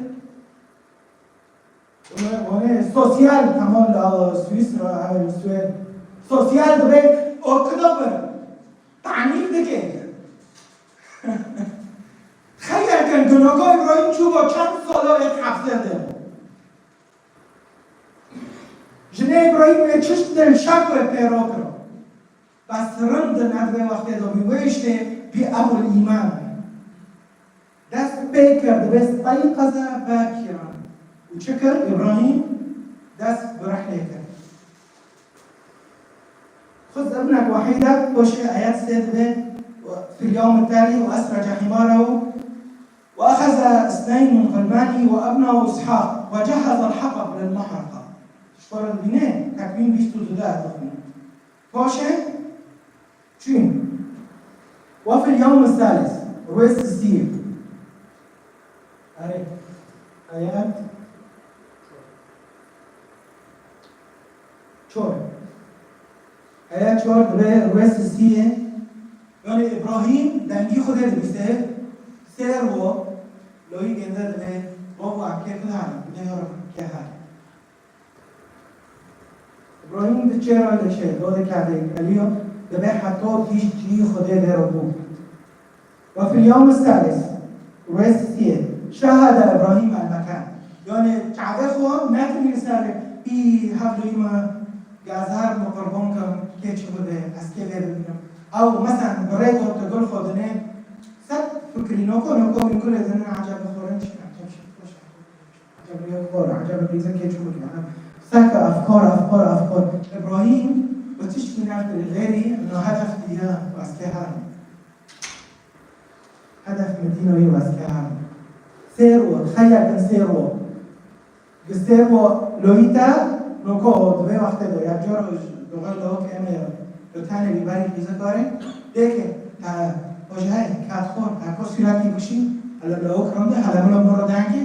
Hûn ê sosyal, tamam, li Swîsra, ew li Swêd. Sosyal dibe, Oktober. Tanîf dike. Xeyer kin, gunoko Îbrahîm çû bo çend sala êk hepsê de. Jinê Îbrahîm wê çişt dil şak wê pê rokiro. Bes rind in ev vê wextê de bî wê îştê bî ebul îman. Dest pê kir, dibe stayî qeza bakîran. Û çi kir? Îbrahîm dest bi rihlê kir. Xuz ibnek wahîde, poşê ayet sê dibe, fil yawmi tali û esra cehîmara û وأخذ اثنين من غلمانه وابنه إسحاق وجهز الحطب للمحرقة. Ji xwe re dibîne, Tekwîn bîst û du de ez dixwînim. Paşê çûn. وفي اليوم الثالث, rûyê sisiyê. Erê, ayet çor. Ayet çor dibe rûyê sisiyê. Yanî Îbrahîm dengî Xwedê dibîse, sêr wo, loyî gênde dibe, bavo, em kê biherin, bidê herin, kê herin. Îbrahîm diçe re diçe, do dikeve, geliyo, dibe heta gihîşt cihî Xwedê vê re bû. وفي اليوم الثالث, rûyê sisiyê, شاهد إبراهيم المكان. Yanî çavê xwe nekirî li ser î hevlûyî me, gazar min qurban kim, kê çi bibe, ez kê vê bibînim. Ew, mesela, bi rê got, tu gul xwe dinê, sed fikirî, noko, noko, wî gulê dinê, ecebe xwarin çi, ecebe şev xweş e. Ecebe xwar, ecebe bîze kê çi bike. Seke efkar, efkar, efkar. Îbrahîm bi tiştî nekirî, xêrî, na hedef diya, ez kê herim. Hedef Medînayê wezge herin. Sêr wo, xeyer kin sêr wo. Gi sêr wo loyî te, noko di vê wextê de, ya cara ji doxê lawik em ê bi tenê bî berî xîze karê, dê ke, te, hojayê, ket xor, te ko sûretî bikişî, hele lawik rinde, hele min min re dengê.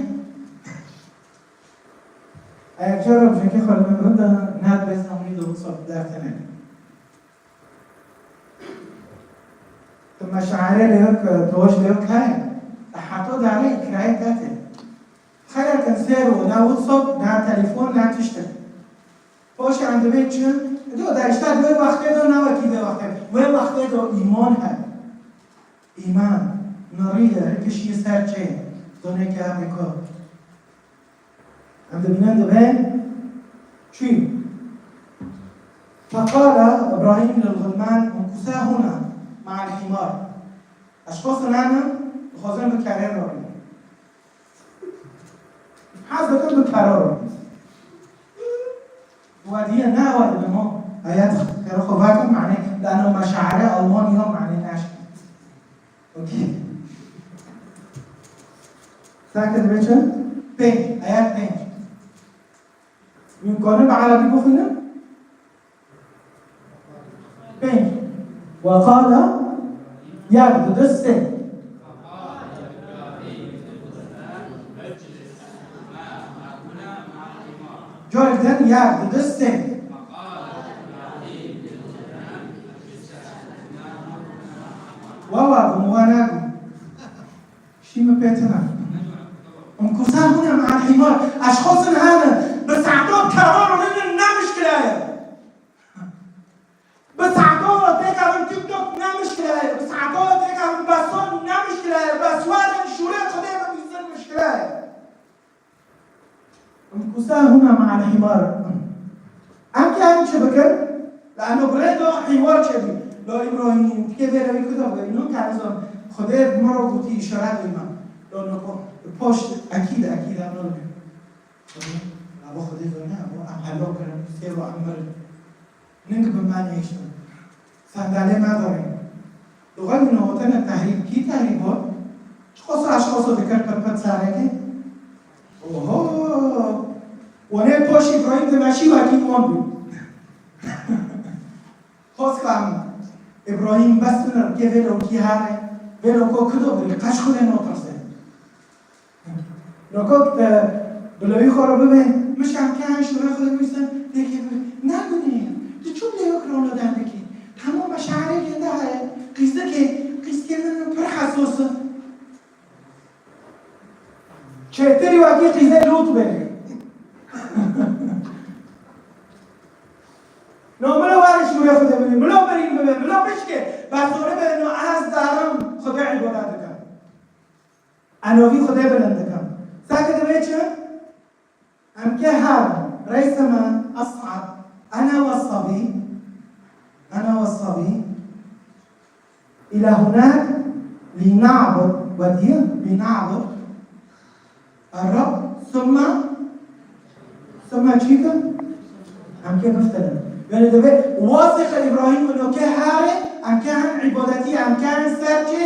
Eger cara bi jekê xwe li min rinde, ne bêzna hûnî de wisa derte neke. Meşaire lê yok, e, doj lê yok heye. E, heto dare îkrayê te tê. Xeyr kin sêr û ne WhatsApp, ne telefon, ne tiştek. Poşê em dibê çi? Do da işte wê wextê do ne wekî vê wextê. Wê wextê do îman he. Îman. Nirî ye, hikişî ser çê. Zonê ke amiko. Em dibînin dibên çi? فقال إبراهيم للغلمان امكثا هنا مع الحمار. Eşxosin hene, dixwazin bi kerê re bînin. Hez dikin bi kero re. Wediye ne wediye mo. Ayet kero xwe vakin mane, lano meşaire Almanya mane naşkin. Okey. Sake dibe çi? Pênc. Ayet pênc. Min kone bi Erebî bixwîne? Pênc. وقال yek, du, du, sê. Carek din yek, du, du, sê. Wawa bû, wa nebû. Şî min pê tune. Em kusa hûn em alhîmar. Eşxosin hene. Bi saeto karo rûnin ne mişkile ye. Bi saeto têkevin TikTok ne mişkile ye. Bi saeto têkevin beson ne mişkile ye. Beswarin şûrê Xwedê bibîzin mişkile ye. Em kusa hûna ma el himar. Em ke em çi bikin? La em gurê do hîwar çêbî. Lo Îbrahîm, tikê vê rewî kuda bikin. Nû ke ez Xwedê bi me re gotî îşaret bî me. Lo noko, poşt, ekîd, ekîd, em nabin. Abo Xwedê zane, abo em helok kirin, sê ro em mirin. Ning bi me nehiştin. Sandalê me xurî. Dixwazin hotine tehrîb. Kî tehrîb bû? Çiqoso eşqoso dikir pir pir sarekê? Oho! Wonê poşî Îbrahîm dimeşî wekî wan bû. Xwest ka em Îbrahîm bes tune rikê vê lokî hare, vê loko kido birî, qeç xwedê notirse. Nokok te bilewî xwe re bibe, mişan ke şûre xwe de bîse, têkê bibe. Ne gunê ye. Tu çû lê yok rolo derdikî. Hemû meşairê lênde heye. Qîzikê, qîzikê min pir hesos e. Çêtirî wekî qîzê Lût be. No milo were şûrê xwe de bibî. Milo birîn bibe. Milo pişkê. Besore be no ez darim Xwedê îbada dikim. Enovî Xwedê bilind dikim. Sake divê çi? Em ke her reyseme es'ab. Ene ve sabî. Ene ve sabî. Îlâ hunak lîna'bud. Wediye lîna'bud. Errab. Sümme. Sümme çî ke? Em ke biftelin. Yani divê wasîxe Îbrahîm û no ke herê, em ke hin îbadetî, em ke hin serçê,